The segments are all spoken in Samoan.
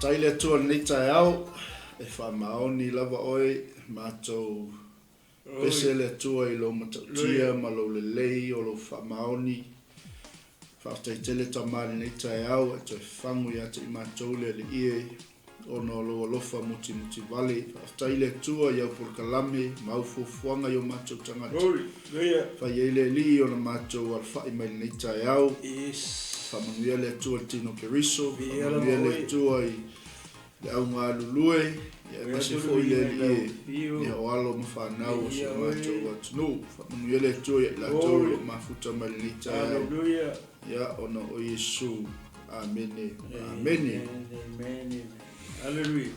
Faafetai le Atua i lenei taeao, e faamaoni lava oe matou pese le Atua i lou matautia ma lou lelei o lou faamaoni. Faafetai tele Tama i lenei taeao ua e toe fagu ia te i matou le Alii e, ona o lou alofa mutimutivale. Faafetai le Atua i au polokalame ma au fuafuaga i o matou tagata. Fai ai le Alii ona matou alafai mai lenei taeao. Faamanuia le Atua i le tino Keriso. Faamanuia le Atua i le au galulue, aemaise foi le Alii e, o alo ma fanau o si o matou atunuu. Faamanuia le Atua ia i latou o lo o mafuta mai lenei taeao, ia, ona o Iesu. Amene. Amene. Aleluia.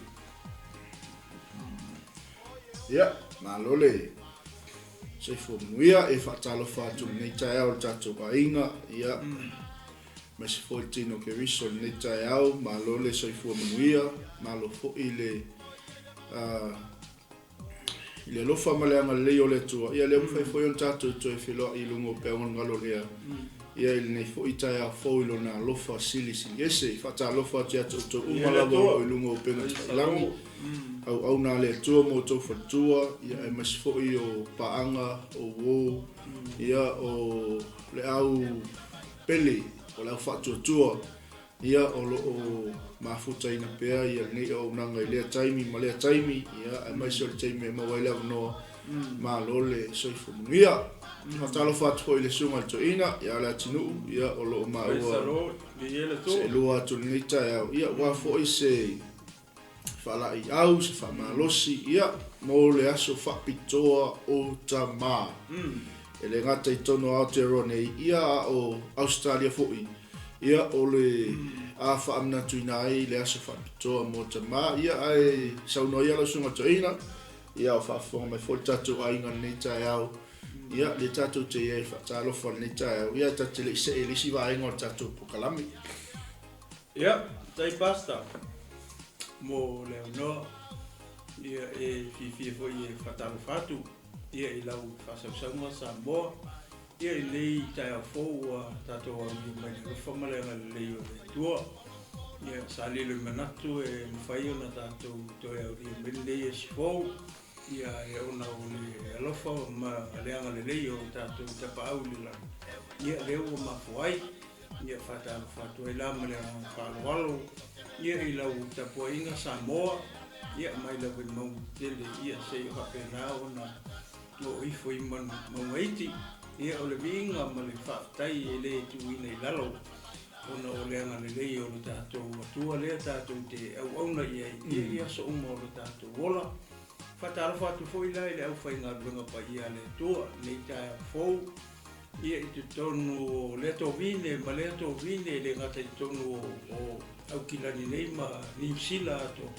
Ia, malo le soifua manuia. E faatalofa atu lenei taeao i le tatou aiga. Ia, aemaise foi le tino Keriso i lenei taeao. Malo le soifua manuia. Malo foi le i le alofa ma le agalelei o le Atua, ia lea ua mafai foi ona tatou toe feiloai i luga o peau galogalo lea, ia i lenei foi taeao fou i Lona alofa silisili ese. E faatalofa atu ia te outou uma lava o lo o i luga o upega tafailagi, auauna a le Atua ma outou faletua, ia aemaise foi o paaga, o uo, ia o le au pele, o le au faatuatua, Ia, o lo o mafutaina pea ia lenei auaunaga i lea taimi ma lea taimi, ia, aemaise o le taimi e maua ai le avanoa, malo le soifua manuia. Faatalofa atu foi i le Susuga i le Toeaina ia Leatinuu, ia, o lo o maua seelua atu i lenei taeao, ia, aua foi se faalaiau, se faamalosi, ia, mo le aso faapitoa o Tama. E le gata i totonu o Aotearoa nei, ia, a o Ausetalia foi, ia, o le a faamanatuina ai le aso faapitoa mo Tama. Ia, ae saunoa ia lau Susuga Toeaina, ia, o faafofoga mai foi le tatou aiga i lenei taeao, ia, lea tatou te i ai e faatalofa i lenei taeao, ia, tatou te le i see i le isi vaega o le tatou polokalame. Ia, faafetai Pastor mo le avanoa. Ia, e fiafia foi e faatalofa atu ia i lau faasausauga Samoa. Ia i lenei taeao fou ua tatou aulia mai le alofa ma le agalelei o le Atua. Ia, sa lilo i manatu e mafai ona tatou toe aulia mai lenei aso fou. Ia, e ona o le alofa ma le agalelei o tatou Tapaau i le lagi, ia lea ua mafua ai. Ia faatalofa atu ai la ma le agaga faaaloalo ia i lau tapuaiga Samoa, ia mai lava i mauga tetele ia seia faapena ona oo ifo i mauga iti. Ia o le viiga ma le faafetai e le tuuina i lalo ona o le agalelei o le tatou Atua lea tatou te auauna i ai ia i aso uma o le tatou ola. Faatalofa atu foi la i le aufaigaluega paia a le Atua i lenei taeao fou. Ia i totonu o lea tovine ma lea tovine, e le gata i totonu o Aukilani nei ma Niu Sila atoa.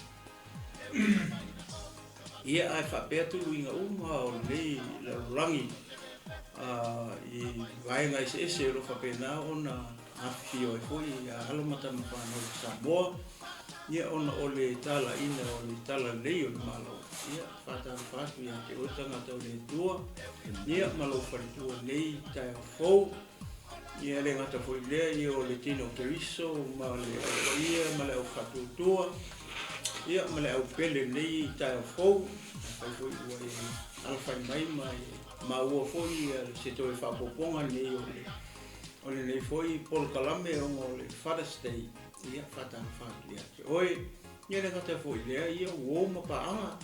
Ia ae faapea tuluiga uma o lenei lalolagi i vaega eseese o lo o faapena ona afifio ai foi alo ma tama fanau o Samoa, ia ona o le talaiina o le talalelei o le Malo. Ia, faatalofa atu ia te oe tagata o le Atua, ia ma lou faletua i lenei taeao fou. Ia e le gata foi i lea, ia o le tino o Keriso ma le au paia ma le au faatuatua, ia ma le au pele i lenei taeao fou. Afai foi ua e alafai mai ma e maua foi se toe faaopoopoga lenei o le o lenei foi polokalame ona o le Father's Day, ia faatalofa atu ia te oe. Ia le gata foi i lea, ia uo ma paaga,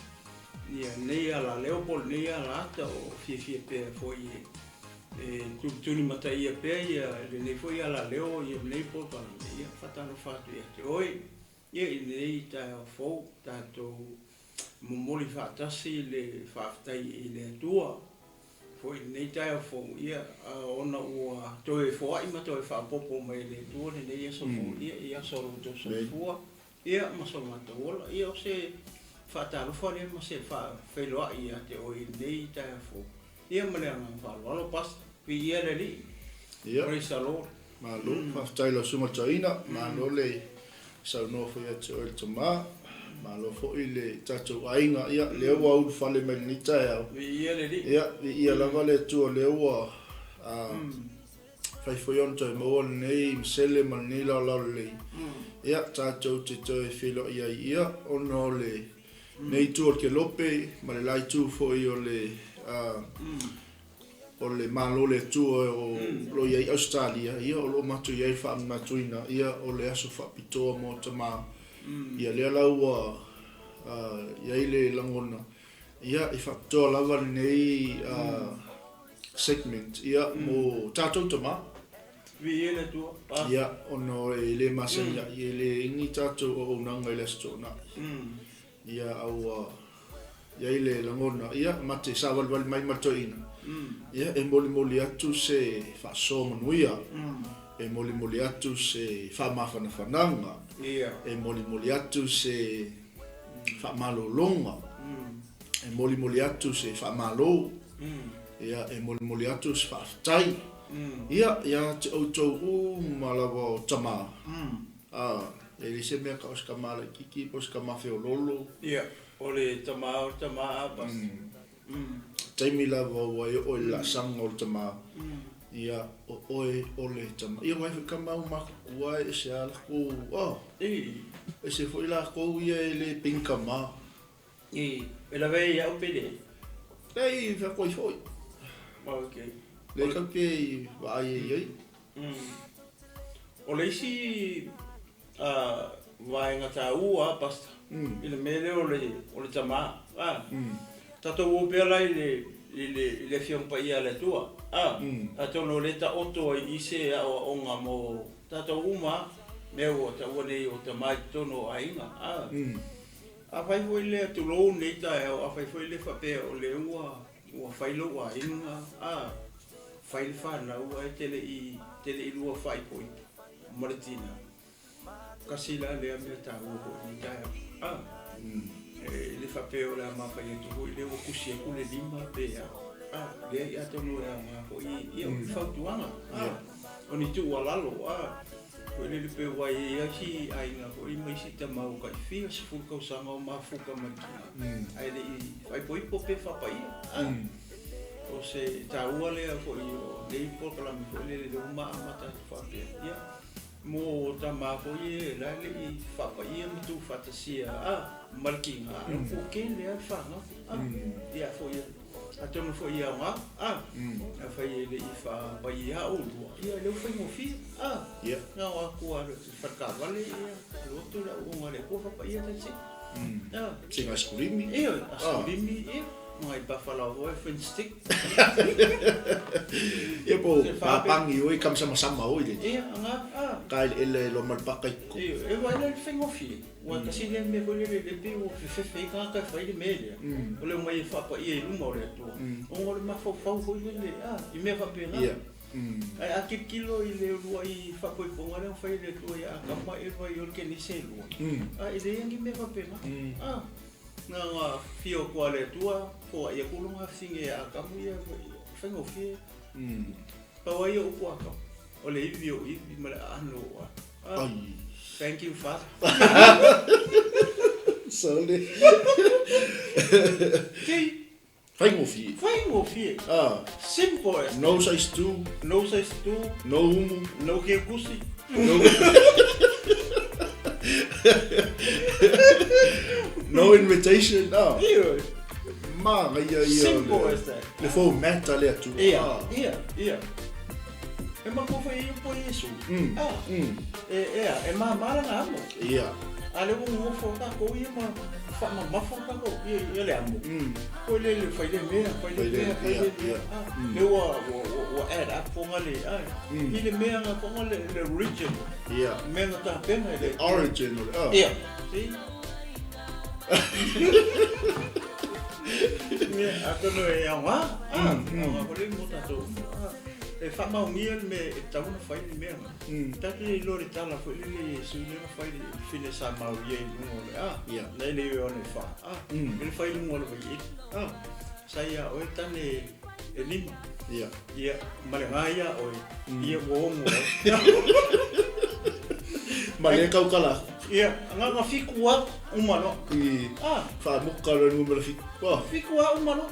ia lenei alaleo po o lenei alaata o fiafia pea foi e tulitulimataia pea ia lenei foi alaleo ia lenei polokalame, ia faatalofa atu ia te oe. Ia i lenei taeao fou tatou momoli faatasi le faafetai i le Atua foi i lenei taeao fou, ia, ona ua toe foai ma toe faaopoopo mai e le Atua lenei aso fou, ia, i aso o lo outou soifua, ia, ma so matou ola. Ia, o se faatalofa lea ma se faafeiloai ia te oe i lenei taeao fou, ia, ma le agaga faaaloalo, Pastor. Viia le Alii. Ia. Praise the Lord. Malo, faafetai i lau Susuga Toeaina, malo le saunoa foi ia te oe le tama, malo foi le tatou aiga, ia lea ua ulufale mai lenei taeao. Viia le Alii. Ia, viia lava le Atua lea ua Mafai foi ona toe maua lenei masele ma lenei laolao lelei, ia, tatou te toe feiloai ai ia, ona o lenei itu o le kelope ma le la itu foi o le o le Malo o le Atua o lo o i ai Ausetalia, ia, o lo o matou i ai le faamanatuina, ia, o le aso faapitoa mo tama, ia, lea la ua i ai le lagona, ia, e faapitoa lava lenei segment, ia, mo tatou tama. Viia le Atua. Ia, ona e le masani ai, e le i ni tatou auaunaga i le Aso Toonai. Ia, a ua i ai le lagona, ia, ma te savalivali mai ma le toeaina, ia, e molimoli atu se faasoa manuia, e molimoli atu se faamafanafanaga, e molimoli atu se faamalologa, e molimoli atu se faamalo, ia, e molimoli atu se faafetai, ia, ia te outou uma lava o tama. E leai se mea tau o se tama laitiiti po o se tama feoloolo. Ia, o le tama o le tama a basta. Taimi lava ua e oo i le laasaga o le tama, ia, o oe o le tama. Ia, aua e foi tama ua matutua e ese lava latou, ese foi latou ia e le pei ni tama. E lave ai au pe leai? Leai, fai atu ai foi. Ok. Lea tatou te vaai ai i ai. O le isi vaega taua a Pastor, i le mea lea o le tama, tatou o pea la i le Afioga Paia a le Atua, atonu o lea e taoto ai i se aoaoga mo tatou uma mea ua taua nei o tama i totonu o aiga. Afai foi lea, tulou lenei taeao, afai foi lea faapea o lea ua fai lou aiga, fai le fanau ae te le i lua faaipoipo ma le tina, kasi la lea mea taua foi lenei taeao. E le faapea o le a mafai atu foi lea ua tusi atu le lima pe a. Leai, atonu e aoga foi ia o le fautuaga, o ni tuualalo. Foi lele pe ua i ai isi aiga foi ma isi tama ua tai fia sefulu tausaga o mafuta ma le tina, ae le i faaipoipo pe faapaia. O se taua lea foi o lenei polokalame foi lele lea ua amata atu faapea, ia, mo tama foi e la e le i faapaia ma tuufaatasia ma le tina, a ua tele lava le fanau. Ia foi atonu foi e aoga, afai e le i faapaia oulua, ia lea ua faigofie. Na o atu lava i le faletaavale, ia, alu atu le auaunaga a le Atua faapaia that's it. Sina aisikulimi. Ia, aisikulimi, ia, ma nai pafala foi, French stick. Ia po o papangi oi kamasamasama oi le. Ia, aga, Ka eleele loa ma le paka i totonu. Ia, e vaai la i le faigofie. Ua tasi lea mea foi lele lea pei ua fefefe ai tagata e fai le mea lea, o le omai e faapaia i luma o le Atua, ona o le mafaufau foi lele, i mea faapena. Ae a tilotilo i le uluai faapoipoga lea na fai e le Atua ia Atama, Eva i o le Kenese e lua, e leai ni mea faapena. Na ona afio atu lava o le Atua, foai atu lona afafine ia Atamu, ia faigofie. Pau lava ia o upu a Atamu, o le ivi o ivi ma le aano o aano. Thank you, Father. Sorry. Kei. Faigofie. Faigofie. Simple as. No size 2. No size 2. No umu. No keukusi. No. No invitation. Ioe. Manaia ia. Simple as that. Le format a le Atua. Ia, ia, ia. E matua foi ia po Iesu. E, e māmā lana amo. Ia. A lea ua nonofo tatou ia ma faamamafa tatou ia, ia le amo. Foi le le fai le mea, fai le mea, fai le mea. Lea ua, ua, ua add up foga le, i le mea na foga le, le original. Ia. Mea na tapena e le. Origin o le. Ia. See? Ia, atonu e aoga, aoga foi le mo tatou. E faamaonia le mea e tatau ona fai le mea lena. Tatou te iloa le tala foi lele i Iesu lea na fai le fine Samaria i luga o le a, la e le Ioane 4, mea na fai i luga o le vaieli, sa ia oe tane e lima, ia, ma le ga ia oe, ia ua ono ai. Ma le tautala atu. Ia, na fitu lava uma loa. I faamoka loa i le numera fitu. Fitu lava uma loa.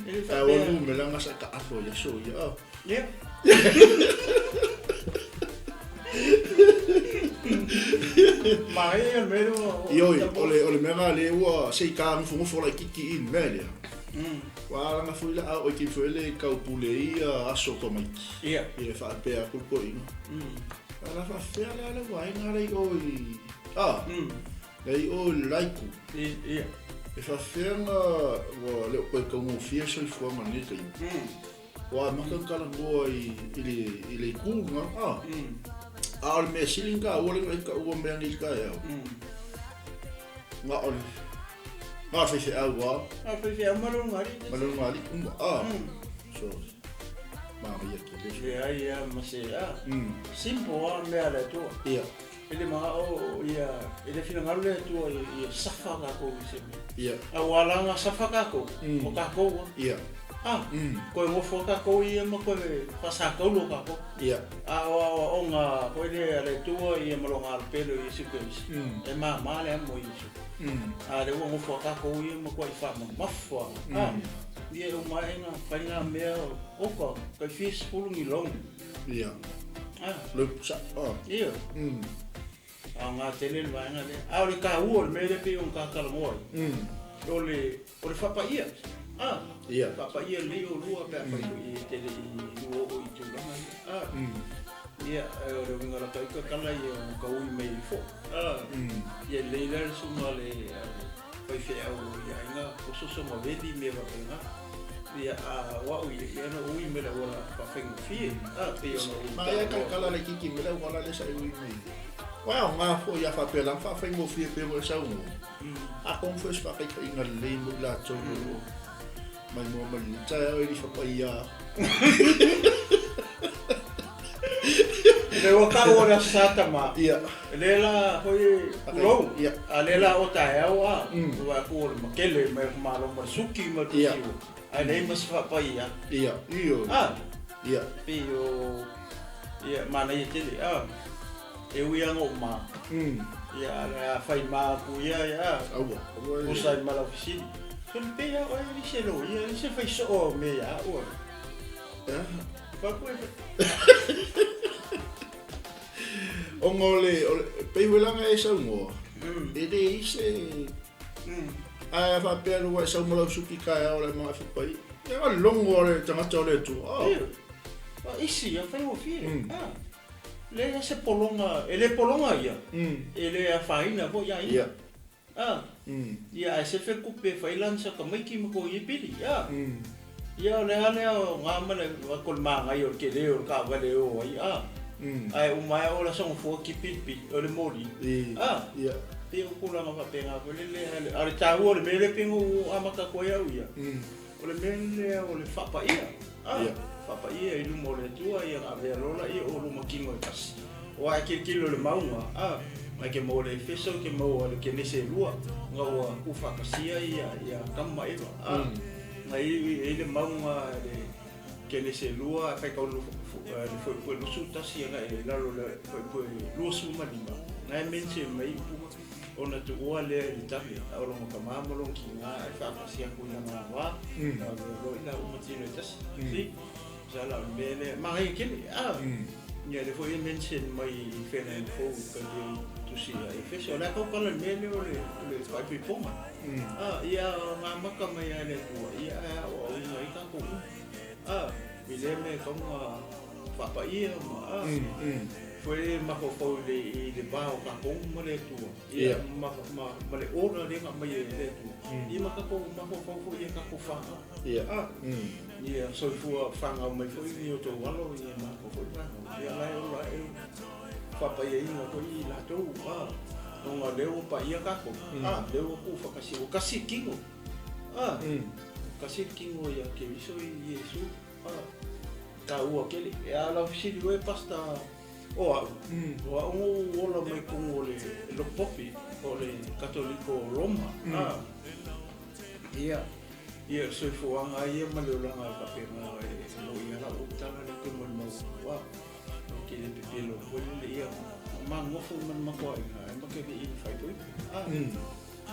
E le faapea. Ae o numera na sa taalo i aso ia. Ia. Manaia ia le mea lea ua. Ioe, o le mea lena lea ua se i tagofogofo laitiiti i le mea lea. Ua alaga foi la a oo i taimi foi lele e taupule ai ia aso o tamaiti. Ia. Ia e faapea atu le toeaina. A o le a faapefea la le vaega la i o i a, la i o i le la itu. Ia. E faapefea ona ua le o toe taugofie le soifuaga i lenei taimi. Ua amata ona talanoa i i le itu lena, a. A o le mea sili ona taua lea na e taua mea nei i le taeao, na o le na o le faifeau lava. Na o le faifeau ma lona alii. Ma lona alii uma, a. So, manaia tele. Leai lava ma se, a. Simple lava mea a le Atua. Ia. E le manao ia, e le finagalo le Atua ia safa tatou i se mea. Ia. A ua ala ona safa tatou, o tatou lava. Ia. A, toe nofo lava tatou ia ma toe faasatauro tatou. Ia. A o aoaoga foi lea a le Atua ia ma lona alopele o Iesu Keriso, e mama le amo o Iesu. A lea ua nofo lava tatou ia ma matuai faamamafa. A, ia e uma ae na fai na mea, oka, tai fia sefulu ni loan. Ia. A. Le sa, a. Ia. Aoga tele le vaega lea. A o le taua o le mea lea pei ona ta talanoa ai, o le, o le faapaia. A. Ia. Faapaia lelei oulua pe afai foi e te le i lua oo i tulaga ia. A. Ia, o le uiga lata ita tala ia ua taui mai foi. A. Ia lelei la le susuga a le faifeau i aiga o soso ma veli mea faapena. Ia, a o au ia, ia na ou ui mai le auala faafaigofie, a, pei ona ou Ma ia tautala laitiiti mai le auala lea sa e ui mai. Ua aoga foi a faapea la faafaigofie pea mo e saunoa. Atonu foi o se faataitaiga lelei mo i latou o lo o maimoa mai lenei taeao e le i faapaia. Lea ua taua le Aso Sa tama. Ia. Lea la foi tulou. Ia. A lea la o taeao a, ua atu o le makele mai le malo ma le suki ma le tusiu. Ae leai ma se faapaia. Ia. Ioe. A. Ia. Pei o ia manaia tele a. E ui lava ona ou ma. Ia a le a fai ma atu ia ia. Aua. Aua. Osa ai ma lau fesili. Sole pei lava oe e le se loia, e le se fai soo o mea ia au. Eh? Fai atu e. Ona o le, o le, pei foi la ona e saunoa, e leai se, ae a faapea loa ua e sau ma lau suki taeao o le maga e fapai, ia na logo a le tagata o le Atua. Ioe. A isi, a faigofie. A. Leai se pologa, e le pologa ia, e le afaina foi ia ia. A. Ia ae sefe le tupe e fai lana sa tamaiti ma ko ia pili. A. Ia o le a lea o ngā ma le ko le māngai o le tele o le taavale e o ai. A. Ae uma ae o la sogofoa ki pilipili o le moli. A. Ia. Pei o tulaga faapena foi lele a o le taua o le mea lea pei ona ou amata atu ai au ia. O le mea lea o le faapaia. A. Faapaia i luma o le Atua ia ona avea loa laia o luma kino e tasi. Aua e tilotilo i le mauga, a, mai ke maua le Efeso, ke maua le Kenese e lua, nga ua tuufaatasia ia ia Atamu ma Eva, a, na i ai le mauga le Kenese e lua, ae faitau le fuaipue 21 agai i lalo le fuaipue 25, na e mention mai upu ona tuua lea i le tame, a o lona tama ma lona tina ae faatasi atu i lana va, na avea loa i lau uma tino e tasi. See? Sa la o le mea lea, manaia tele, a. Ia lea foi e mention mai i Fernand Fou i ka le tusi a Efeso. O le a tautala i le mea lea o le, o le faaipoipoga. A, ia na amata mai lava e le Atua, ia ae aoaoina ai tatou uma. A, i lea mea e tatau ona faapaia ma, a, foi mafaufau i le, i le va o tatou ma le Atua, ia, ma, ma, ma le order lea na aumai e le Atua, ia ma tatou mafaufau foi i a tatou fanau. Ia. A, Ia soifua fanau mai foi ni outou alo ia matou foi fanau. Ia la e ola ae faapaiaina foi i latou a ona lea ua paia tatou a lea ua tuufaatasi ua tasi le kino a tasi le kino ia Keriso i Iesu a taua tele. E a lau fesili oe Pastor o au o au na ou ola mai totonu o le lotu popi o le Katoliko o Roma a ia Ia, o le soifuaga lava ia ma le olaga e faapena e moi lava lau tala lea ou te molimau atu. Ua, ou te le pepelo foi lele ia, ma nofo ma le matou aiga ae ma te le i faaipoipo. A,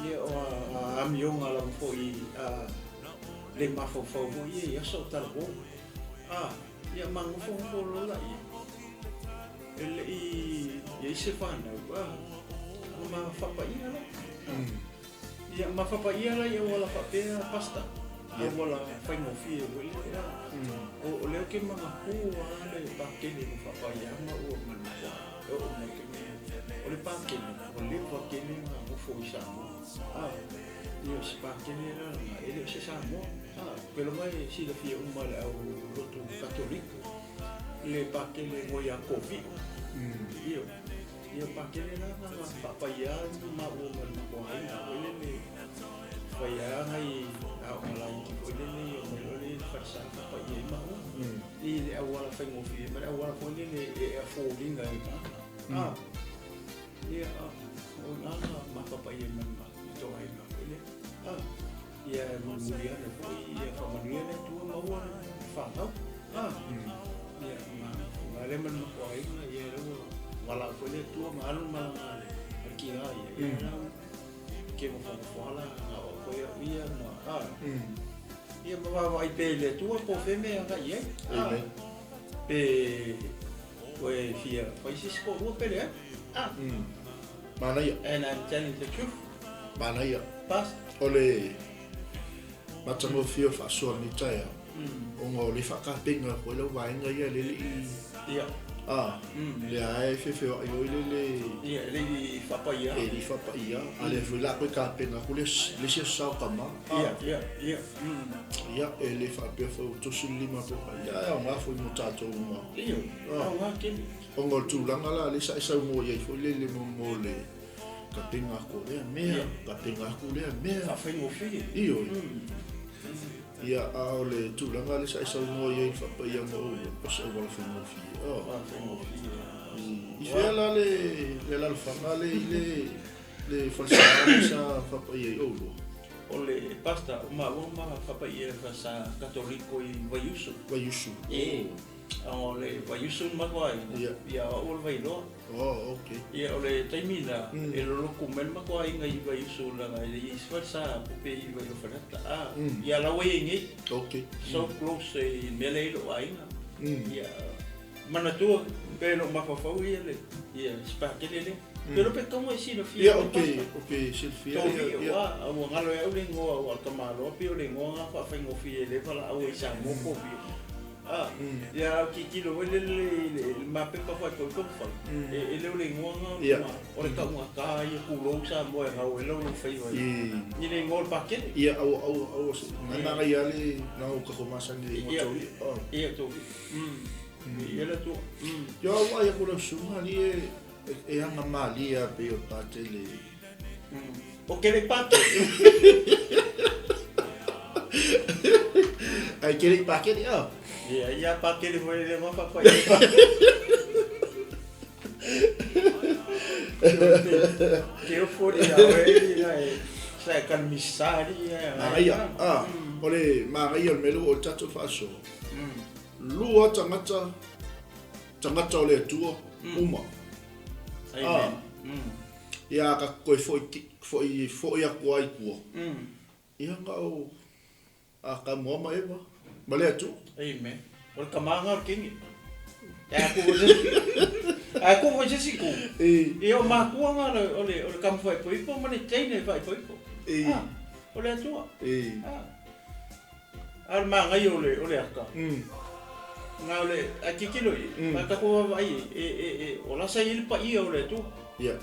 ia o a amioga lava foi a le mafaufau foi ia i aso o talavou. A, Ia magofogofo loa laia, e le i i ai se fanau, a, ona ma faapaia la. Ia ma faapaia la i auala faapea, Pastor, auala faigofie foi lea. O lea ou te manatua lava le pakele na faapaia ma ua manatu e oo mai i le taimi lenei. O le pakele, ua leva tele ona nofo i Samoa. A, ia o se pakele la lena, e le o se Samoa. A, ou te iloa e silafia uma e le au lotu Katoliko le pakele igoa ia Kovio. Ioe. Ia o pakele la na faapaia maua ma le matou aiga foi lele, fai lava nai aoga laiti foi lele, ia omai loa lea i le falesa faapaia ai maua i le auala faigofie ma le auala foi lele e afford ina e tagata. A, ia o i ina na mafapaia ai ma le matou aiga foi lea. A, ia e mulimuli ane foi, ia faamanuia le Atua maua le fanau. A, ia ma lea ma le matou aiga, ia lea ua valaau foi le Atua ma alu le malaga a le tiga ia, ia la ke nofonofo ala na o koe au ia ma a ia ma vaavaai pea i le Atua po o fea mea e agai i ai. A, pe oe fia fai se isi toalua pe leai. A, Manaia. And I'm telling the truth. Manaia. Pastor. O le matagofie o le faasoa i lenei taeao, ona o le faatapena foi lau vaega ia le lii. Ia. A, lea lava e feofeoai oi le le. Ia, e le i faapaia. E le i faapaia. A lea foi la toe tapena atu le isi aso saotama. Ia, ia, ia. Ia, e le faapea foi ua tosi le lima atu ai. Ia, e aoga foi mo tatou uma. Ioe, e aoga tele. Ona o le tulaga la lea sa e saunoa i ai foi lele mo le tapena atu o lea mea, tapena atu lea mea. Faafaigofie. Ioe. Ia, a o le tulaga lea sa e saunoa i ai i le faapaiaga o ua, o se auala faigofie. Oh. Faafaigofie. I fea la le le alaalafaga le i le le falesa lea sa faapaia ai oulua? O le pastor o maua ma faapaia i le falesa Katoliko i Vaiusu. Vaiusu. E. O le Vaiusu le matou aiga, ia o au o le Vailoa. Oh, okay. Ia o le taimi lena, e lolotu mai le matou aiga i Vaiusu leaga e le i ai se falesa tupe i Vailoa Faleata. A, ia la ua i ai nei. Okay. So close i le mea lea i lou aiga. Ia, manatua pe lou mafaufau ia le ia le spa tele lea. Pe iloa pe tatau ona e silafia. Ia, ou te silafia. Tovi, ua, ua galo ai au le igoa ua tamaloa pei o le igoa lena faafaigofie e le valaau ai i Samoa Tovi. A, ia au tilotilo foi lele i le mapepa faaipoipo ma fai, e le o le igoa lena o le o le taugata ia tulou Samoa e gau ai lau faiva i le igoa o le pakele. Ia, aua, aua, aua, na manaia lava le na o tatou masani i le igoa Tovi. Ia, Tovi. Ia le Atua. Ia, ua vaai atu lau susuga alii e aga malie lava pei o le patele. O ke le pakele. Ai ke le pakele a. Ia, ia pakele foi le ma papa. Ke o fori a we ia e sa e kalimisari ia. Manaia. Ah, o le manaia o le mea lea ua oo i le tatou faasoa. Lua tagata, tagata o le Atua uma. Ah. Ia ka toe foi foi foi atu ai i tua. Ia na o Atamu ma Eva ma le Atua. Amen. O le tama lena o le kini. Ae ku foi se ae ku foi se isi ku. Ia o matua na o le o le tama faaipoipo ma le teine faaipoipo. Ah, o le Atua. Ah. A o le manaia o le o le ata. Na o le a tilotilo i ai, a tatou vaavaai i ai, e e e o la sa i ai le paia o le Atua. Ia.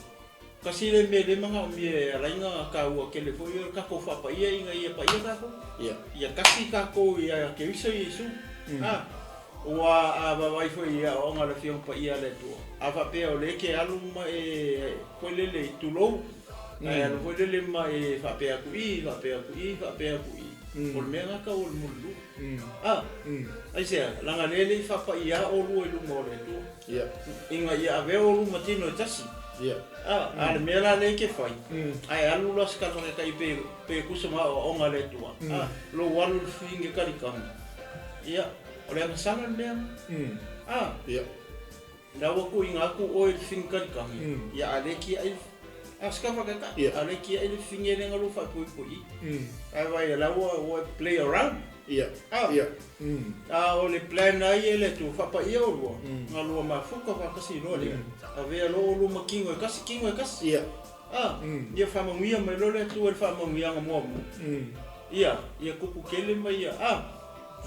Tasi le mea lea manaomia e ala ai ona taua tele foi o le tatou faapaia ina ia paia tatou. Ia. Ia tasi tatou ia Keriso Iesu. A, ua a vaavaai foi i aoaoga a le Afioga Paia a le Atua, a faapea o lea e te alu ma e foi lele i tulou, ae alu foi lele ma e faapea atu i, faapea atu i, faapea atu i, o le mea lena tau o le mulilua. A, aisea, leaga lea e le i faapaia oulua i luma o le Atua. Ia. Ina ia avea oulua ma tino e tasi. Ia. A, a o le mea la lea e te fai, ae alu loa se kalefakatai pe, pe tusa ma aoaoga a le Atua, a, lou alu i le figa kalikami, ia, o le agasala le mea lena. A, Ia. la ua tuuina atu oe i le figa kalikami, ia, a o lea e tiai le, a se kalefakaitai, Ia. a o lea e tiai le figa lea na lou faaipoipo i i. Ae vaai o la ua, ua play around. Ia. A. Ia. A o le plan lava ia e le Atua, faapaia oulua, galua mafuta faatasi loa lea. Avea loa oulua ma tino e tasi, tino e tasi. Ia. A. Ia faamanuia mai loa le Atua i le faamanuiaga muamua. Ia, ia tupu tele ma ia, a,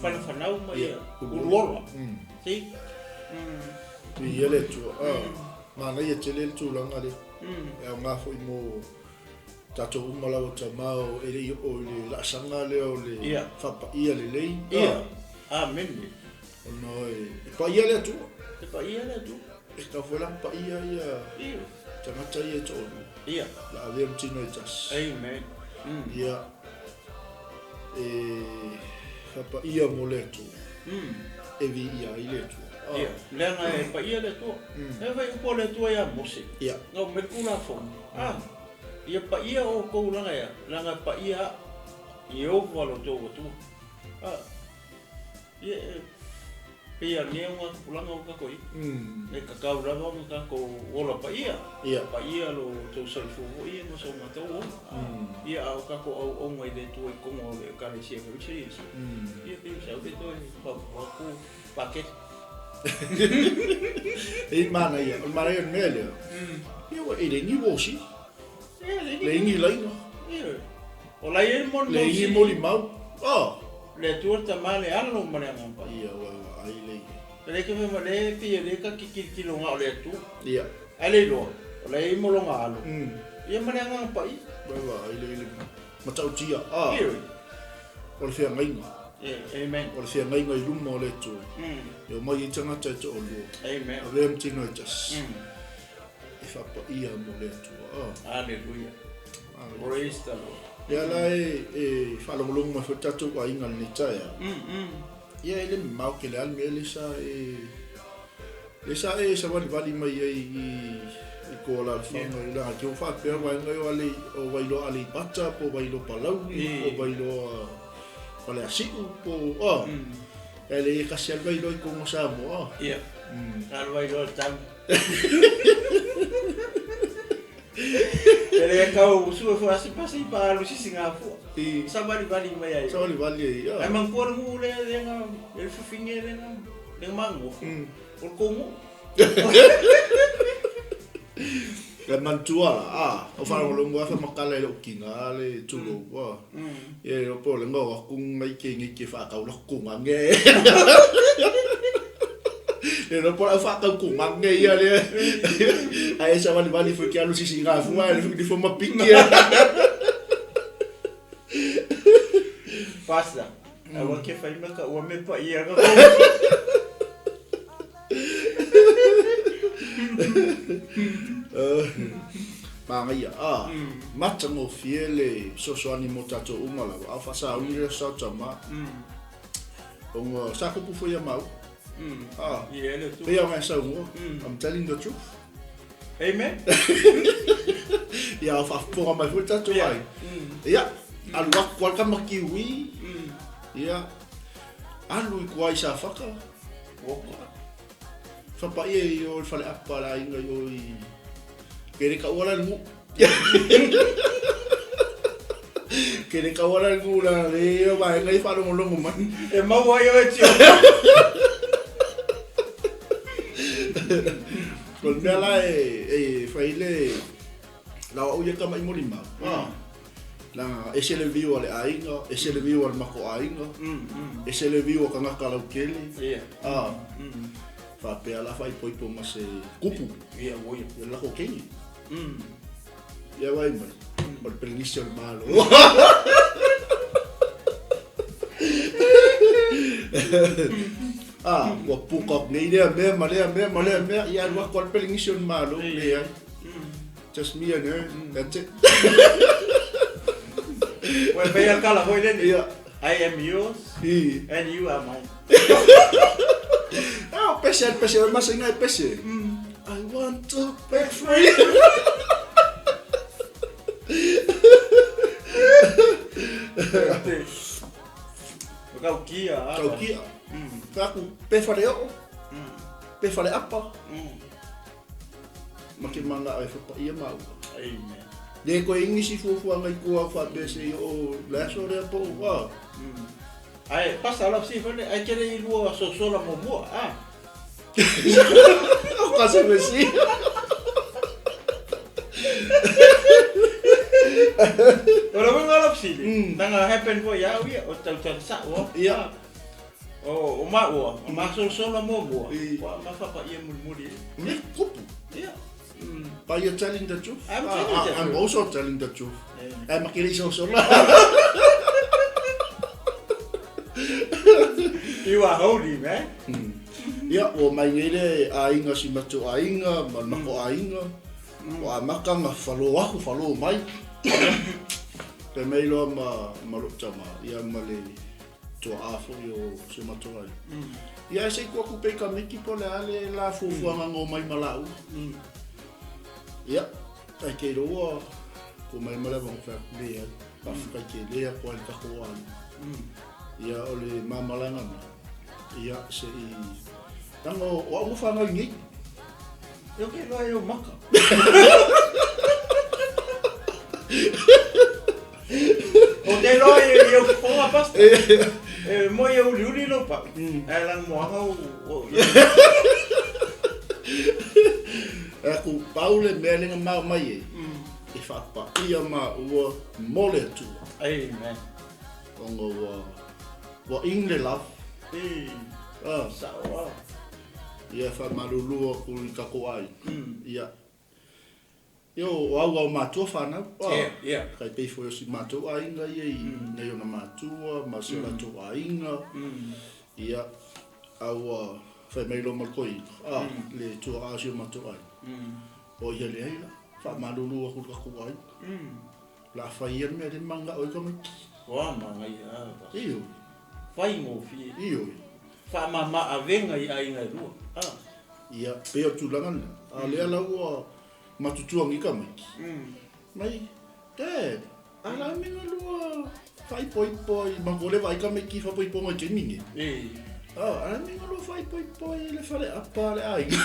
fanafanau ma ia uluola. See? Viia le Atua. A. Manaia tele le tulaga lea. E aoga foi mo tatou uma lava tama o e le i oo i le laasaga lea o le faapaia lelei. Ia. Amene. Ona e paia le Atua. E paia le Atua. E tatau foi la ona paia ia tagata ia e toalua. Ia. La avea ma tino e tasi. Amen. Ia. E faapaia mo le Atua. E viia ai le Atua. Ia, leaga e paia le Atua. E fai upu a le Atua ia Mose. Ia. Na aumai le Tulafono. A, ia paia outou leaga e a? Leaga e paia au, Ieova lo outou Atua. A, ia, e pei lava lenei augatupulaga ua tatou i ai. E tatau lava ona tatou ola paia. Ia. Paia lo outou soifua foi ia ma so matou ola. Ia, a o tatou auauna i le Atua i totonu o le Ekalesia Keriso Iesu, ia pei o se au le toe faaopoopo atu paketi. E manaia, o le manaia o le mea lea, ia ua e le ni wosi, le ni laina, O la e i ai le le ni molimau. Oh. Le Atua le Tama le Alo ma le Agaga Paia. Ia, ua ai le. Le ke fai mai le pei e le ka ki tilotilo na o le Atua. Ia. Ae le iloa, o la e i ai ma lona Alo. Ia ma le Agaga Paia. Ua ai le le matautia. Ah. O le feagaiga. Amen. O le feagaiga i luma o le Atua. E omai ai tagata e toalua. Amen. Avea ma tino e tasi. E faapaia mo le Atua. Ah. Hallelujah. Praise the Lord. Ia la e faalogologo mai foi tatou aiga i lenei taeao. Ia e le mamao tele lava le mea lea sa e lea sa e savalivali mai ai i ko alaalafaga i leaga te ua faapea vaega ia o ale o Vailoa Aleipata po o Vailoa Palauli po o Vailoa Faleasiu po o a ae leai e tasi lava le Vailoa i totonu o Samoa. Ia. Na o le Vailoa o le tama. E le tau sue foi asi pasi pa alu sisi ngā fua. I Savalivali mai ai. Savalivali ai. Ai manatua le nuu lea lea na le fafine lea na lea na magofa. O le kou nuu. Le manatua la, a, o faalogologo lava faamatala i lou tiga le tulou, a. Ia le iloa po o le gao atu nai ke nei ke faatau laku tugage. Le iloa po o le au faatau tugage ia lea. Ae savalivali foi ke alu sisiga fua ae le fua ma piki. Pastor, aua ke whai maka ua me paia ka Māngaia, ā, matagofie le fesoasoani mo tatou uma lava, a o faasauni le aso sao tama, ona sa kupu foi ia maua. Ā, pei lava ona e saunoa, I'm telling the truth. Amen. Ia, o faafofoga mai foi le tatou aiga. Ia, alu atu lava le tama kiwi, ia, alu i tua i Safata, Whapaia i o i le faleapa a le aiga i o i Ke le kaua la le nuu. Ke le kaua la le nuu la le o vaega i whaalongolongo mai. E mau ai oe tio. Ko le mea la e whai le la au ia tama i molimau. Ah. Leaga ese le viu a le aiga, ese le viu a le matou aiga, ese le viu a tagata lautele. A, faapea la faaipoipo ma se kupu. Ia, ua ia. Ia le lako keiki. Ia vaai mai, o le Pelenisia o le Malo. A, ua puka atu nei lea mea ma lea mea ma lea mea, ia alu atu lava le Pelenisia o le Malo, leai. Just me and her, that's it. Ua e fai a kala foi lele. Ia. I am yours I. and you are mine. Ah, o pese, o pese, o masaina e pese. I want to break free. O taukia. Taukia. Fai atu, pe faleoo, pe faleapa. Ma ke manao e whapaia maua. Amen. Le koe ingi si fuafuaga i kua faapea se i oo le aso lea po o ua. Ae pasa lau si foi ai kele i lua sosola muamua a. O ka se mesi. O le uiga o lau fesili, leaga happen foi ia au ia, o te tautala sa'o a. Ia. O maua, o masolosolo muamua, ua ma faapaia mulimuli. Me kupu. Ia. But you're telling the truth. I'm telling the I'm truth. also telling the truth. Ai ma kiri so so la. You are holy, man. Ia, ua mai nei le aiga si matou aiga ma le matou aiga. Ua amata ona falo aku falo mai. Fai mai loa ma ma lou tama, ia ma le tuaa foi o si o matou aiga. Ia ae se i tuu atu pea i tamaiti po o le a le la fuafuaga na omai ma laua. Ia, ae te iloa ua tuu mai ma le avanoa fai atu, leai, faafetai tele atu lava i le tatou aiga. Ia, o le mamalaga na, ia se i, leaga o au na fanau i inei. E oke loa e ou maka. O te loa i i au fofoga pasta. E moe e uliuli lou pau. Ae lanumoaga o o E aku pau le mea lea na mao mai ai, e faapaia maua mo le Atua. Amen. Ona ua ua in le love. E Ah. sao a. Ia faamalulu atu i tatou aiga. Ia. Ia o au ao matua whanau. Ia, ia. Kai pei foi o si matou aiga ia i nei ona matua ma si o latou aiga. Ia, a ua fai mai loa ma le toeaina, a, le tuaa o si o matou aiga. O ia leai la, faamalulu atu i le tatou aiga. O le a fai ia le mea lea e mananao ai tamaiti. Ua manaia a. Ioe. Faigofie. Ioe. Faamama avega i aiga e lua. A. Ia, pei o le tulaga lena. A o lea la ua matutua nei tamaiti. Mai, Dad, a la me nga lua faaipoipo i manatua le vaai tamaiti i faapoipoga i taimi nei. E. A la me nga lua faaipoipo i le faleapa a le aiga.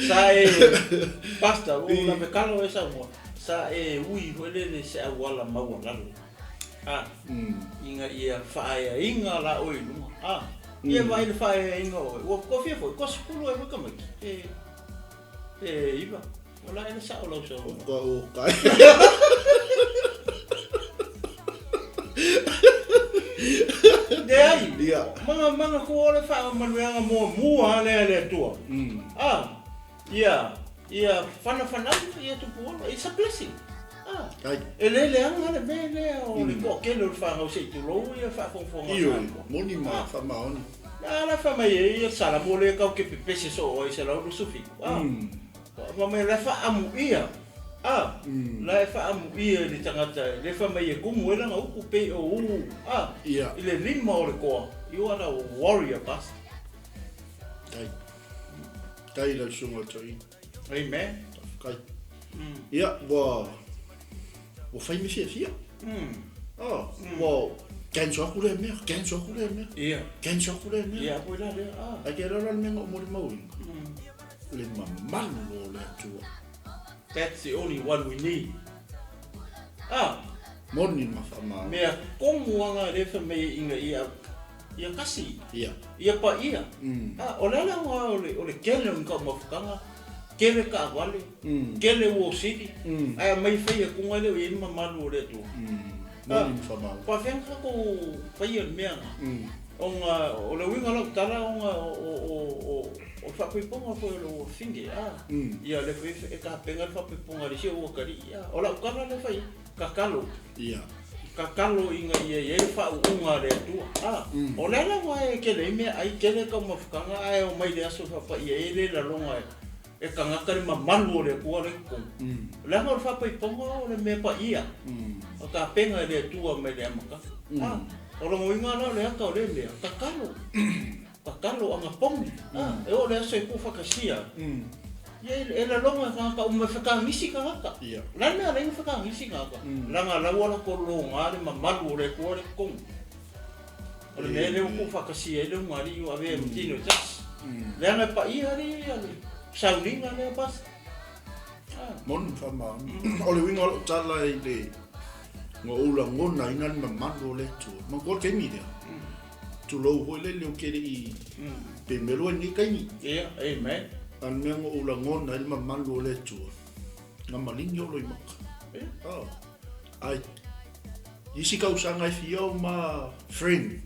Sa e Pastor, ua ou lave kalo e Samoa, sa e ui foi lele se auala maualalo. A, ina ia faaeaina la oe i luga. A, ia vaai le faaeaina o oe. Ua kofia foi, kua sefulu ai foi tamaiti. E, e iva. O la e le sao lau saunoaga. Kua o kai. Leai. Ia. Mana mana kua o le faamanuiaga muamua lea a le Atua. A, ia, ia whanawhanau, ia tupu ola. It's a blessing. A, Ai. e le leaga le mea lea o le toatele o le fanau se i tulou ia faafogafoga a Ioe, Samoa. moni ma faamaoni. Na la fai mai e ia Salamo lea kau ke pepese soo ai 127. A, fai mai la e faamuia. A, la e faamuia i le tagata le fai mai e kumu ai lana upu pei o u. A, Ia. i le lima o le koa. You are a warrior, pastor. Tai. Tai lau susuga o le toeaina. Amen. Faafetai. Ia, ua ua fai me fiafia. Ah, ua cancel aku lea mea, cancel aku lea mea. Ia. Cancel aku lea mea. Ia, foi la lea. Ah. Ai ke rara le mea na ou molimauina. Le mamalu o le Atua. That's the only one we need. Ah. Moni ma faamaoni. Mea komu anga le fai mai ina ia ia kasi. Ia. Ia paia. Ah, o le ala ua o le o le kele o ni taumafataga, kele taavale, kele uosili, ae aumai fai atuga lea o i ai le mamalu o le Atua. Moni ma faamaoni. Faafeai tatou faia le mea na. Ona o le uiga o lau tala ona o o o o le faapoipoga foi o le uafine a. Ia le foi e tapena le faapoipoga a le isi o uakalii a. O lau tala lea fai tatalo. Ia. Tatalo ina ia i ai le faauuga a le Atua a. O le ala ua e kele ai meaai kele taumafataga ae omai le aso e faapaia ai le laloga e tagata le mamalu o le Atua lea i totonu. Leaga o le faapaipoga o le mea paia o tapena e le Atua mai le amataga. A, o lona uiga la o le ata o lea mea, tatalo, tatalo anapogi. A, e oo i le aso e tuufaatasia, ia e laloga e tagata uma e fekagisi tagata. O le a le mea e ala ai ona fekagisi tagata? Leaga o la ua latou loga le mamalu o le Atua lea i totonu. O le mea lea ua tuufaatasia ai le ulugalii ua avea ma tino e tasi. Leaga e paia alii ia le sauniga lea basi. Moni ma faamaoni. O le uiga o lau tala i le Na ou lagonaina le mamalu o le Atua. Manatua le taimi lea. Tulou foi le leo ke leʻi pemelo ai lenei taimi. Ia, amen. A o le mea na ou lagona ai le mamalu o le Atua, na maligi ou loimaka. Oh. Ai, isi tausaga e fia o ma friend,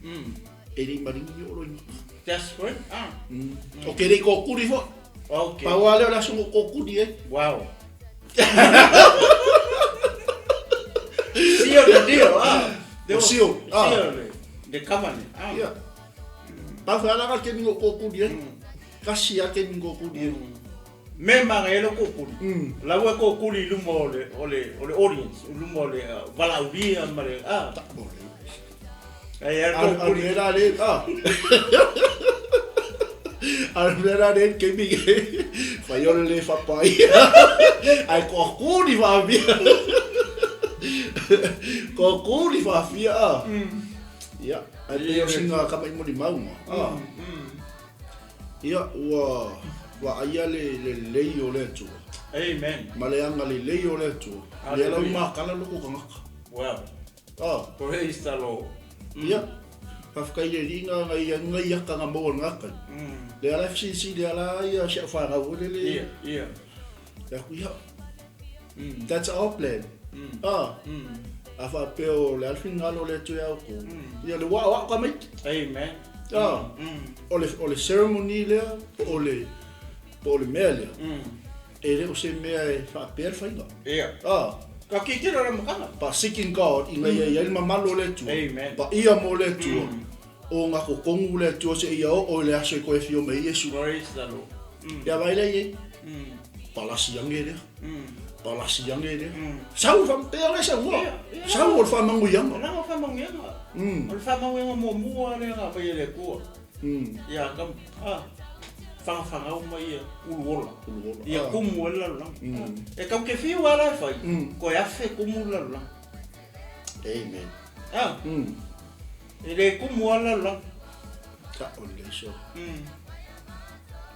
e le i maligi ou loimaka. Just friend? Ah. O ke le i kokuli foi. Okay. Pau lava lea o le aso na ou kokuli ai. Wow. Seal the deal, ah. O seal, ah. Seal the covenant, ah. Ia. Pau foi ala ka kemi o kokuli ai. Kasi a kemi kokuli ai. Me manga e lo kokuli. Lau e kokuli i luma o le, o le, o le audience, i luma o le valaulia ma le, ah. Ai a kokuli. Al mera le, ah. Al mera le kemi fai o le fapai. Ai kokuli faafia. Kokuli faafia, ah. Ia, ai pe o singa kama i moli maunga. Ah. Ia, ua vaaia le lelei o le Atua. Amen. Ma le agalelei o le Atua. Lea lau makala loko tagata. Wow. Ah. Praise the Lord. Ia, faafetai i le Alii na ngai ngai aka na maua i lena taimi. Lea la e fesilisili lava la ia si au fanau foi lele. Ia, ia. Ia aku, ia, that's our plan. Ah. A faapea o le a le finagalo o le Atua ia outou. Ia le ua aoao tamaiti. Amen. Ah. O le ceremony lea, po o le, po o le mea lea. E le o se mea e faapea le faiga. Ia. Ah. Ka kikilo le makana. Pa seeking God ina ia i ai le mamalu o le Atua. Amen. Paia mo le Atua. O gatotonu le Atua seia oo i le aso e toe afio mai ai Iesu. Praise the Lord. Ia vaai lea i ai. Palasi ane lea. Palasi ane lea. Sau faapea le saunoa. Sau o le faamanuiaga. Leaga o faamanuiaga. O le faamanuiaga muamua lea na aumai e le Atua. Ia ka fagafagau mai ia uluola. Ia kumu ai le lalolagi. E tau te fiu lava la e fai, toe afe kumu le lalolagi. Amen. Ah. E le kumu lava le lalolagi. Sao lelei soo.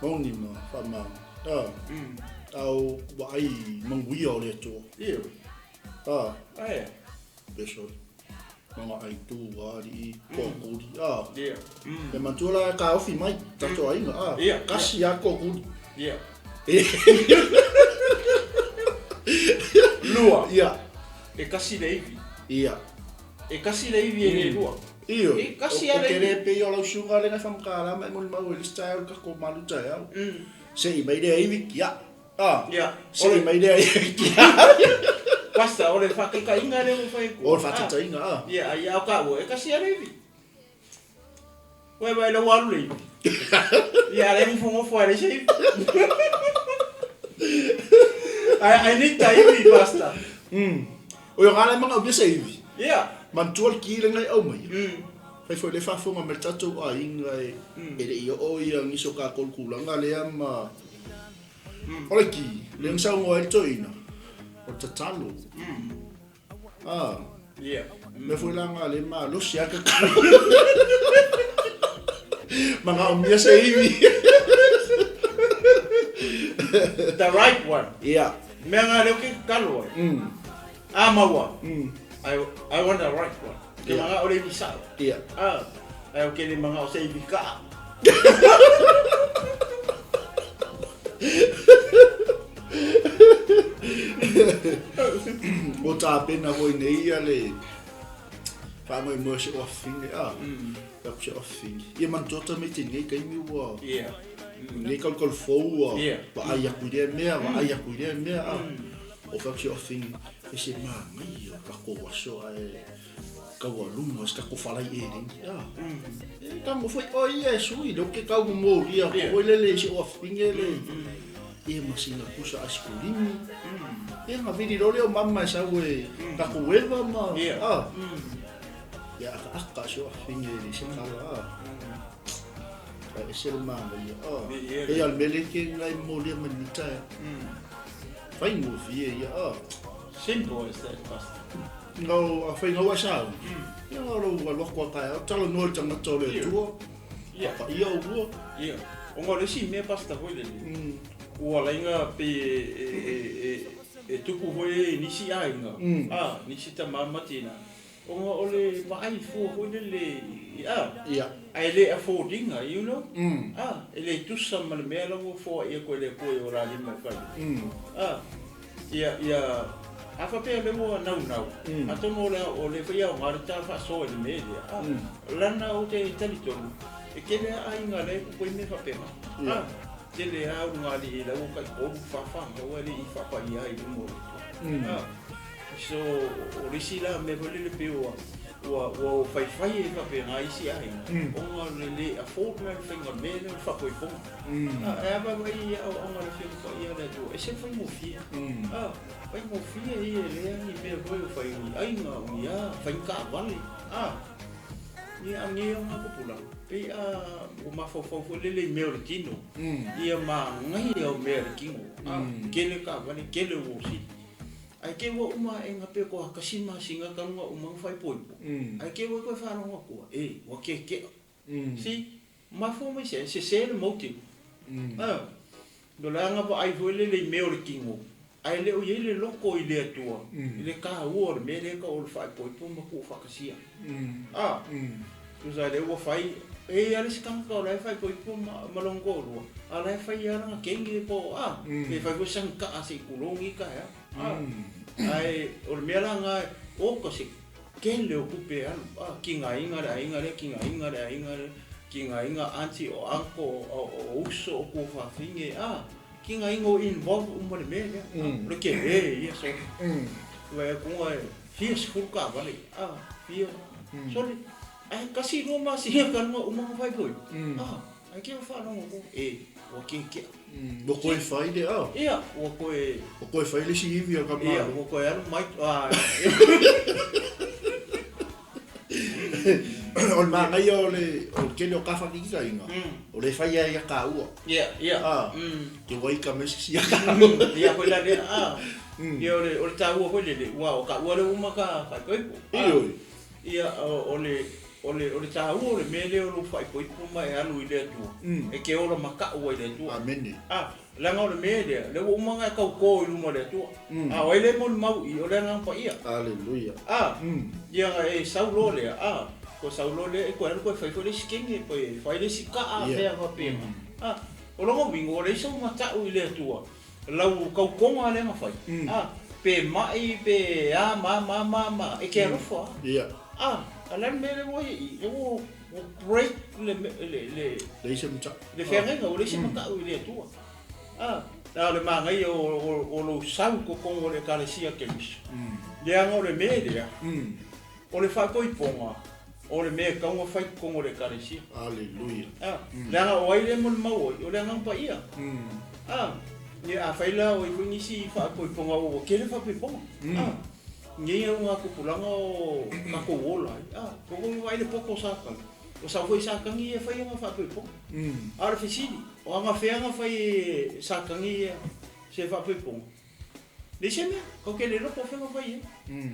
Moni ma faamaoni. Ah. Ao vaai manuia o le Atua. Ioe. Ah. Ae. Peso. Mga aitu, alii, kokuli. Ah. Ia. E manatua la e taofi mai, tatou aiga. Ah. Ia. Kasi lava kokuli. Ia. Lua. Ia. E kasi le ivi. Ia. E kasi le ivi e le lua. Ioe. E kasi lava O le ke le ivi. pei o lau susuga lea na faamataala ma e molimau e le isi taeao i le tatou malu taeao. Sei mai lea ivi, kia. Ah. Ia. Sei mai lea ivi, kia. Pastor, o le faataitaiga lea ua fai atu. O le faataitaiga, ah. Ia, ai a o taua, e kasi lava le ivi. Uai vai lau alu le ivi. Ia, lea e nofonofo ai leai se ivi. I need the ivi, Pastor. O ia la e manaomia se ivi. Ia. Manatua le ki lena e aumaia. Fai foi le faafofoga mai le tatou aiga e le i oo ia nisi o tatou i le tulaga lea ma o le ki lea na saunoa ai le toeaina, o le tatalo. Ah. Ia. Mea foi la na le malosi lava le tatalo. Manaomia se ivi. The right one. Ia. Mea nga lea ou te tatalo ai. A maua. I want the right one. Ke manao le ivi sao. Ia. Ah. Ai o ke le manao se ivi kaa. Ua tapena foi nei ia le faamoemoe o se oafine, a, aku se oafine. Ia manatua tamaiti i lenei taimi ua, lenei kalukalu fou ua vaai aku i lea mea, vaai aku i lea mea, a. O fai atu se oafine, e se manaia o tatou aso ae taualuga se tatou falai eleni, a. E tago foi oe ia e sui, lea ou te tau momolia atu foi lele i se oafine le, ia ma sina pusa aisikulimi. Ia ona vili loa lea o mama e sau e tatou eva ma, a. Ia akaaka si oafine i se kala, a. Ae ese le manaia, a. E a le mea lea e te ngai momolia mai lenei taeao. Faigofie ia, a. Simple as that, Pastor. Ngau, afai ngau ai sauni, ia ngau lou alu atu a taeao, talanoa i le tagata o le Atua, papaia oulua. Ia, ona o le isi mea Pastor foi lele, ua laina pei e E tupu foi i nisi aiga, a, nisi tama ma tina, ona o le vaai fua foi lele i, a, ae le afford ina, you know, a, e le tusa ma le mea la ua foai atu e le Atua i o la lima e fai. A, ia, ia, a faapea o lea ua naunau, atonu o le, o le foi aoga le ta faasoa i le mea lea, a, lana ou te talitonu, e tele lava aiga la e tupu ai mea faapena. A. Tele lava ulugalii la ua tai tolu fa fanau ae le i faapaia ai i luma o le Atua. So, o le isi la mea foi lele pei ua ua ua faifai ai faapena isi aiga ona o le le afford la le faiga mea lea o le faapoipoga. Ae a vaavaai i aoaoga a le Afioga Paia a le Atua, e ese le faigofie. Faigofie ia e leai ni mea foi o fai o ni aiga, o ni a, fai ni taavale. Ia a nei ona tupulaga, pei a ua mafaufau foi lele i mea o le tino, ia manaia o mea o le tino, a, tele taavale, tele uosi. Ae te ua uma aʻega pe koa tasi masina talu ona uma ona faaipoipo, ae te ua toe faalogo atua, e, ua keke'a. See? Mafua mai se, sese le motive. A, no le aga vaai foi lele i mea o le tino, ae le o i ai le loto i le Atua, i le taua o le mea lea e tau o le faaipoipo ma tuufaatasia. A, tusa lea ua fai, e i ai lava le isi tagata o la e faaipoipo ma lona toalua, a o la e fai lava lana teine po o a, pe fai foi sana kaa se i tulou lenei taeao. A, ae o le mea la lena, oka se tele o tupe e alu, a, tigaina le aiga lea, tigaina le aiga lea, tigaina aunty o uncle o uso o tuafafine, a. Tigaina o involve uma le mea lea. O le tele ia sole. Vaai atu e fia sefulu taavale, a, fia, sole, ae tasi lua masina talu ona uma ona fai foi, a, ae te faalogo atu, e, ua keke'a. Ua toe fai le, a. Ia, ua toe. Ua toe fai le isi ivi a ka Malo. Ia, ua toe alu mai, a. O le manaia o le tele o kafakikitaiga, o le fai ai ia kāua. Ia, ia. A, te wai ka me sisi ia kāua. Ia foi la lea, a. Ia o le, o le tāua foi lele, ua o kāua le uma ka faaipoipo. Ioe. Ia, o le, o le, o le tāua o le mea lea o lou faaipoipo ma e alu i le Atua, e te ola makaʻu ai i le Atua. Amene. A, leaga o le mea lea, lea ua uma ona e tautō i luma o le Atua. A o ai le molimau i, o le Agaga Paia. Aleluia. A, ia na e sau loa lea, a, toe sau loa lea e toe alu toe fai foi le isi kenge, toe fai le isi kaa, mea faapena. A, o lona uiga ua leai sou mataʻu i le Atua, lau tautoga lea na fai, a, pe maʻi pe a ma a ma a ma a ma a, e te alofa lava. Ia. A, a o le a le mea lea ua i ai i, lea ua Ua break le le le. Leai se matau. Le feagaiga ua leai se matau i le Atua. A, na o le manaia o lou sau i totonu o le Ekalesia Keriso. Leaga o le mea lea, o le faatoipoga, o le mea e tatau ona fai i totonu o le Ekalesia. Aleluia. A, leaga o ai lea e molimau ai? O le Agaga Paia. A, ia afai la o i ai foi nisi faatoipoga ua tele faatoipoga. A. Nei au ngā tupulaga o tatou ola ai, a, ko koe vaai le poto o Satani, o sau foi Satani ia e fai ana faapoipoga. A o le fesili, o aga fea na fai e Satani ia se faapoipoga? Leai se mea, kau te le iloa po o fea na fai ai.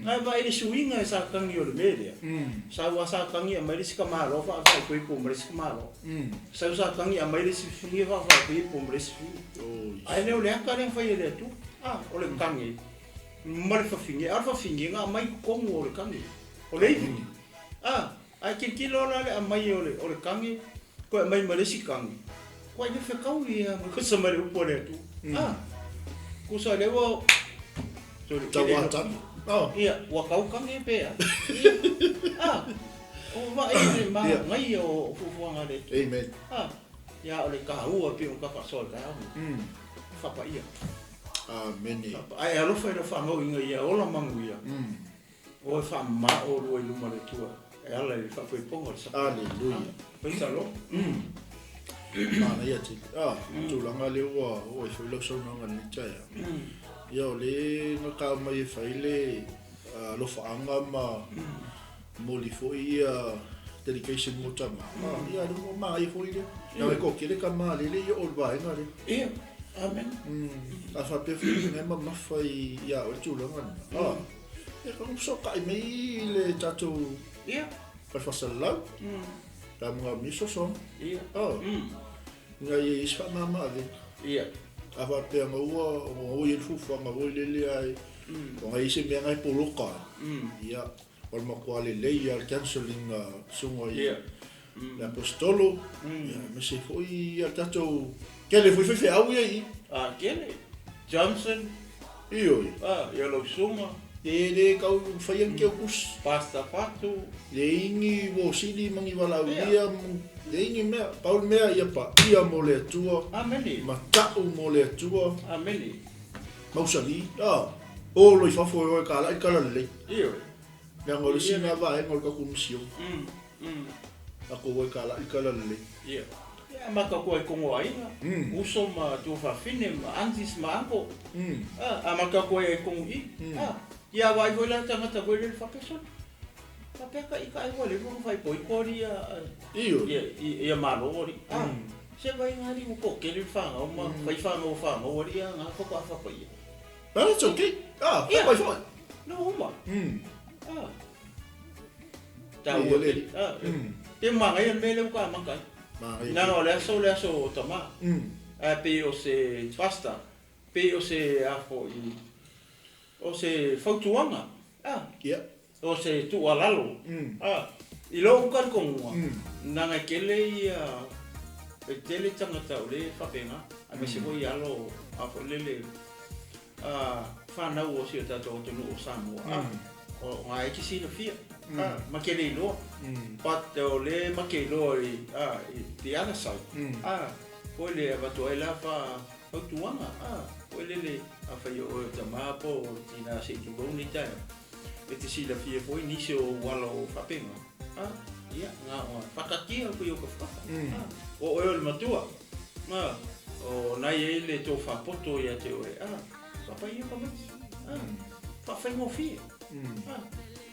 Ae vaai le suiga e Satani o le mea lea, sau a Satani aumai le isi tamaloa faafaipoipo ma le isi tamaloa. Sau Satani aumai le isi fafine faafaipoipo ma le isi fafine. Ae le o le ata lea na fai e le Atua, a, o le tane. Ma le fafine, a o le fafine na aumai i totonu o le tane, o le ivi. A, ae tilotilo la le aumai o le, o le tane, toe aumai ma le isi tane, ua le fetau ia ma tusa ma le upu a le Atua. A, tusa lea ua, sorry, Tau a tane. Oh. Ia, ua tau tane pe a. Ia, a, o vaai le manaia o fuafuaga a le Atua. Amen. A, ia o le taua pei ona ta faasoa i le taeao lenei. Faapaia. Amene. Ae alofa i lau fanau ina ia ola manuia, o e faamama oulua i luma o le Atua e ala i le faafoefoga o le Saka. Aleluia. Praise the Lord. Manaia tele. Ah, tulaga lea ua oo ai foi lau saunoaga i lenei taeao. Ia o le na tau mai e fai le alofaaga ma momoli foi ia dedication mo tama. Ah, ia lea ua manaia foi lea. Leaga e toatele tama lele ia oo i le vaega lea. Ia, amen. A faapea foi na e mamafa ia oe le tulaga lena. Ah, ia ka fesootai mai i le tatou Ia. fale faasalalau. Pe a manaomia fesoasoani. Ia. Ah, ina ia i ai se faamama avega. Ia. A faapea na ua ua i ai le fuafuaga foi lele ae ona e i ai se mea na e poloka ai, ia, o le matua lelei lava le counselling a susuga i le Aposetolo, ia, aemaise foi ia le tatou tele foi faifeau ia i i. A, tele. Johnson. Ioe. A, ia lau susuga. E le tau faia ni teukusi. Pastor Fatu. Leai ni uosili ma ni valaaulia, leai ni mea. Pau le mea ia paia mo le Atua. Amene. Ma ta'u mo le Atua. Amene. Mausali, a, o lo i fafo e o e kala'i kala lelei. Ioe. Leaga o le isi lena vaega o le tatou misiona. Tatou o e kala'i kala lelei. Ioe. Ia amata atu ai kono aiga, uso ma tuafafine ma aunties ma uncle. A, amata atu ai ai kono i. A, ia vaai foi la tagata foi lele faapea sole. Faapea ka i ka ai ua leva ona faaipoipo alii ia Ioe. ia ia malo alii. A, se vai nga alii ua toatele le fanau ma fai fanau o fanau alii a nga faatoa fapaia. But that's okay. Ah, Ia. fai foi. No uma. Ah. Ia, Taua le. tele. Ah. Pe manaia le mea lea ua amata ai. Manaia. Leaga o le aso le aso o tama. Ae pei o se pastor, pei o se a foi o se fautuaga. Ah. Ia. O se tuualalo. Ah. I lou talitonuga, leaga e tele ia e tele tagata o lea e faapena, aemaise foi alo a foi lele a fanau o si o tatou atunuu o Samoa, a o na e te silafia, a ma te le iloa. But o lea ma te iloa i a i the other side, a foi le avatu ai la fa fautuaga, a foi lele afai o oe o tama po o tina se i tulou nei taeao, e te silafia foi nisi o ou ala o faapena, a ia na ona faataatia atu i ou tafatafa, a o oe o le matua, a o na e i ai le tofa poto ia te oe, a faapaia tamaiti, a faafaigofie, a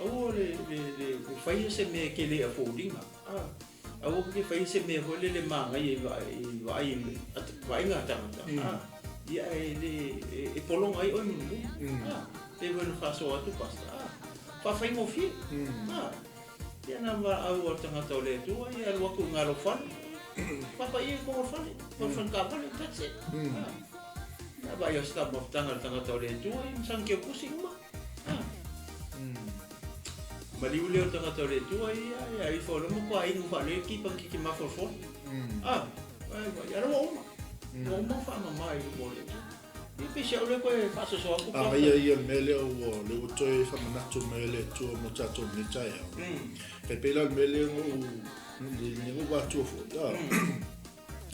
aua le le le faia se mea e te le afford ina, a aua te faia se mea foi lele manaia i vaai i vaai vaaiga a tagata, a ia e le e pologa ai oe mulimuli, a pei foi ona faasoa atu pastor, a faafaigofie, a ia na valaau a le tagata o le Atua ia alu atu i galo fale, faapaia i totonu o le fale, o le fale taavale, that's it, a na vaai o se taumafataga a le tagata o le Atua ia ma sana teukusi uma, a maliu lea o le tagata o le Atua ia ia ifo loa matua inu faalele kipa kiki mafolofolo, a ai vai ala ua uma, ua uma ona faamama i luma o le Atua. Ia pei se au lea koe faasoasoa atu A pastor. ia ia le mea lea ua lea ua toe faamanatu mai e le Atua mo tatou i lenei taeao. E pei la le mea lea na ou le na ou vatua foi. A,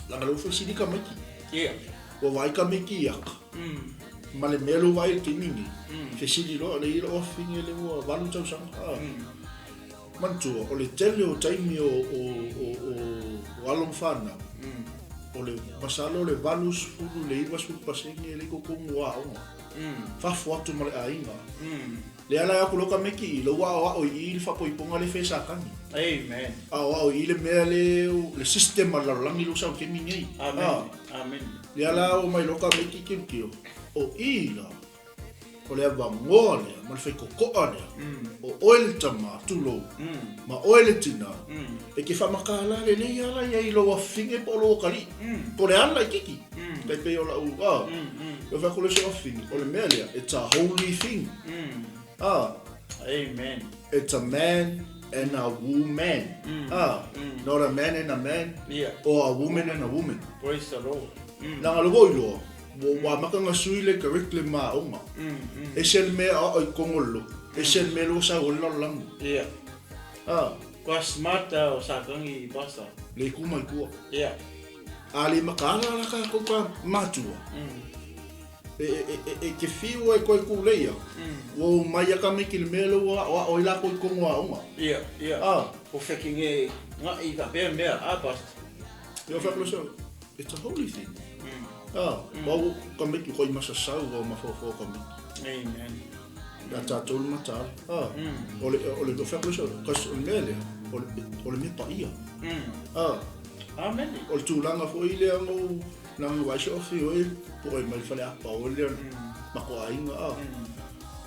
leaga lea ua fesili tamaiti. Ia. Ua vaai tamaiti i aka. Ma le mea lea ua vaai i le taimi lenei, fesili loa, lea e i ai lou afafine lea ua 8 tausaga. A, manatua, o le tele o taimi o o o o o alo ma fanau, o le masalo o le 80 i le 90% e le i totonu o aoga. Fafo atu ma le aiga. Lea la e o atu loa tamaiti i lou aoao i i le faapoipoga lea e fai e Satani. Amen. Aoao i i le mea lea, le system a le lalolagi lea ua sau i le taimi lenei. Amen. Amen. Lea la o mai loa tamaiti tilotilo, o i la, o le avanoa lea ma le faikokoa lea, o oe le tama, tulou, ma oe le tina, e te faamatala lelei lava la i ai i lou afafine po o lou atalii, po o le a le laitiiti. Tai pei o lau, a, e fai atu le isi afafine, o le mea lea, it's a holy thing. A, Amen. it's a man and a woman. A, not a man and a man, Yeah. or a woman and a woman. Praise the Lord. Leaga le ua iloa, ua amata ona sui le curriculum a aoga. Ese le mea aoao i totonu o le lotu, ese le mea lea ua sau ai le lalolagi. Yeah. A. Kua smart o Satani pastor. Le itu mai tua. Yeah. A le makaala la tatou ka matua. E te fiu ai koe kuleia. Ua o mai a tamaiti i le mea lea ua aoao ai latou i totonu o aoga. Yeah, yeah. A. O fekige nga'i faapea mea, a pastor. Ia fai atu le sau, it's a holy thing. A, wau tamaiti koi masasau wau mafaufau tamaiti. Amen. Ia tatou le mataala. A, o le o le fai atu le sau, cause o le mea lea, o le o le mea paia. A. Amen. O le tulaga foi lea na ou leaga na vaai si ofi oi po'e mai le faleapa oi lea matou aiga a.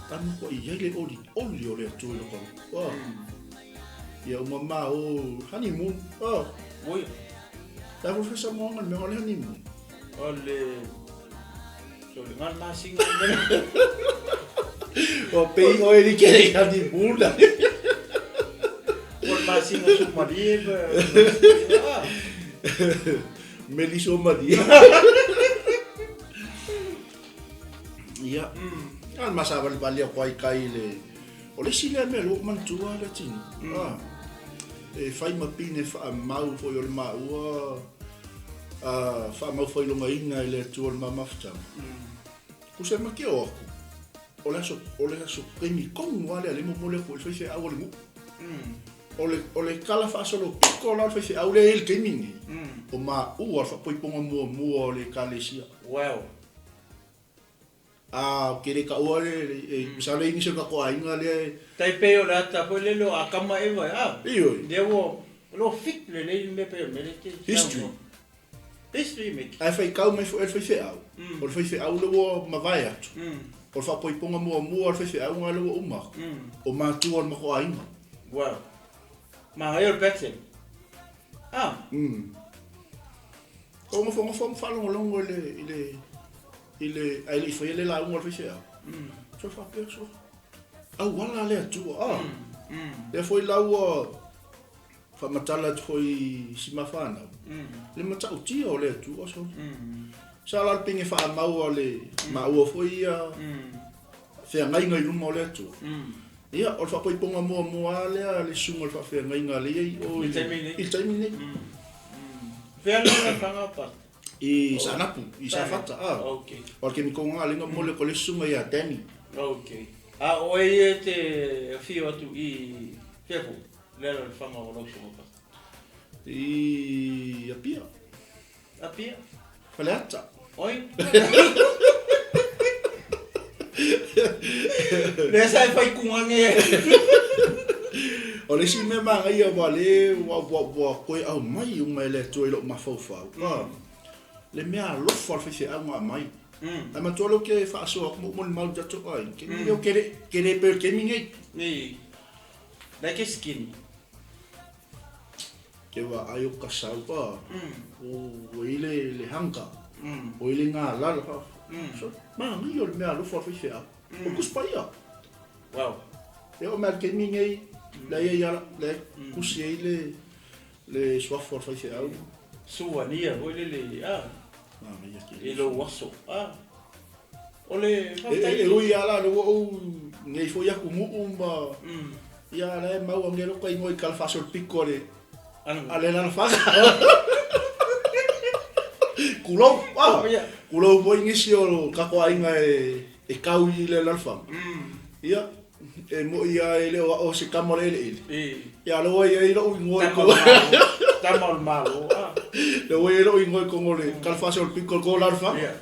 Tama koe i ai le olioli o le Atua i lota loto a. Ia uma ma o honeymoon a. Oi. La foi fai Samoa le mea o le honeymoon. O le So le ngā masinga. O pei oe li ke i ani mula. O le masinga su malie. Meli so malie. Ia. A masa vali vali a kwai kai le. O le isi lea mea lea ua ou manatua le tino. E fai ma pine faamau foi o le maua faamau faailogaina i le Atua o le mamafutaga. Kusa ma ke o aku. O le aso, o le aso taimi tonu lava lea lea e momoli atu ai le faifeau a le nuu. O le tala faasolo pito la o le faifeau lea e i ai i le taimi lenei, o maua le faapoipoga muamua o le Ekalesia. Well. A, ou te le taua le, e, masalo e i ai nisi o tatou aiga lea e. Tai pei o le ata foi lele o Akama Eva, a? Ioe. Lea ua, o lo o fit lelei le mea pei o le mea lea e te History. saunoa. History making. Ae faitau mai foi e le faifeau, o le faifeau lea ua mavae atu, o le faapoipoga muamua a le faifeau lena lea ua uma atu, o matua o le matou aiga. Well, manaia o le pattern. A? Ua nofonofo ma faalogologo i le, i le, i le, ae le i faia le lauga a le faifeau. So faapea, so, auala le Atua, a. Lea foi la ua faamatala atu foi i si ma fanau, le matautia o le Atua, so. Sa la le penge faamau a le maua foi ia feagaiga i luma o le Atua. Ia, o le faapoipoga muamua lava lea a le susuga o le faafeagaiga a le ia i o i le taimi lenei. Fea lea o le fanga pa? I Saanapu, i Safata, a. O le taimi tonu lava lea na momoli atu ai le susuga ia Danny. Ok. A o oe ia e te afio atu i fea foi? Le ala o le fanga o lau susuga pa? I Apia. Apia? Faleata. Oi. Lea sa e fai kugange. O le isi mea manaia ua le ua ua ua toe aumai uma e le Atua i lou mafaufau, le mea alofa o le faifeau na aumai. Ae matua lea ou te faasoa atu ma ou molimau i tatou aiga, ke leo ke le ke le pei o le taimi nei. Ni. Like a skinny. Ke vaai o ka sau pa, ua i le le hunger, ua i le galala pa. So, manaia o le mea alofa o le faifeau. O le Tusi Paia. Wow. E oo mai lava i le taimi nei, la e ia la e tusi ai le le suafa o le faifeau. Suvania foi lele, a. Manaia tele. I lou aso, a. O le faafetai. E ui lava la, lea ua ou nei foi atunuu ma ia la e mau ane lota igoa i Talafasolopito a le a le alaalafaga. Tulou, ah, tulou foi nisi o tatou aiga e tau i le alaalafaga. Ia, e moi lava e le o ao se tama o le eleele. Ia, lea ua i ai lou igoa i totonu. Tama o le Malo, ah. Lea ua i ai lou igoa i totonu o le Talafasolopito o le alaalafaga.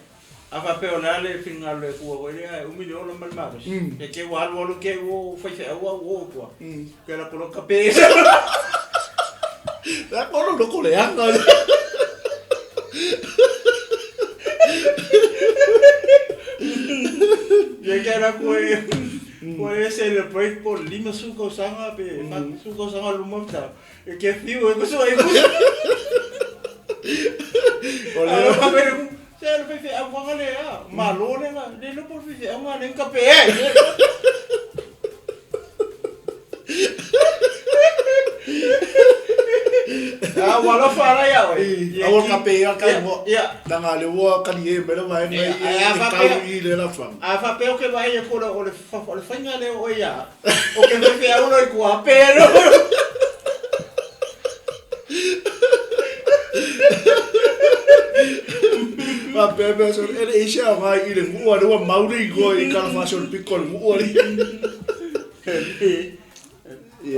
A faapea o le a le finagalo e fua foi lea, e umi le ola ma le malosi. E te ua alualu te i ua faifeau au ua otua. Ke la kolo ka pe. La kolo no kole anga. Ia ke la koe koe e celebrate po lima su tausaga pe fa su tausaga luma ta. E ke fiu e kusu ai kusu. O le Se le faifeau fanga le a, malo le la, le iloa po o le faifeau nga le kape ai. A ua alofa ala ia oe. Aua le kape ia ka igoa. Ia. Leaga le ua kali e mai le vaega ia e tau i le lafaga. A faapea ou te vaai atu o le faiga lea o oe ia, o ke faifeau loa i tua, pe loa. Faapea mea sole, e leai se aoga i le nuu a lea ua mau le igoa i Talafasolopito o le nuu alii.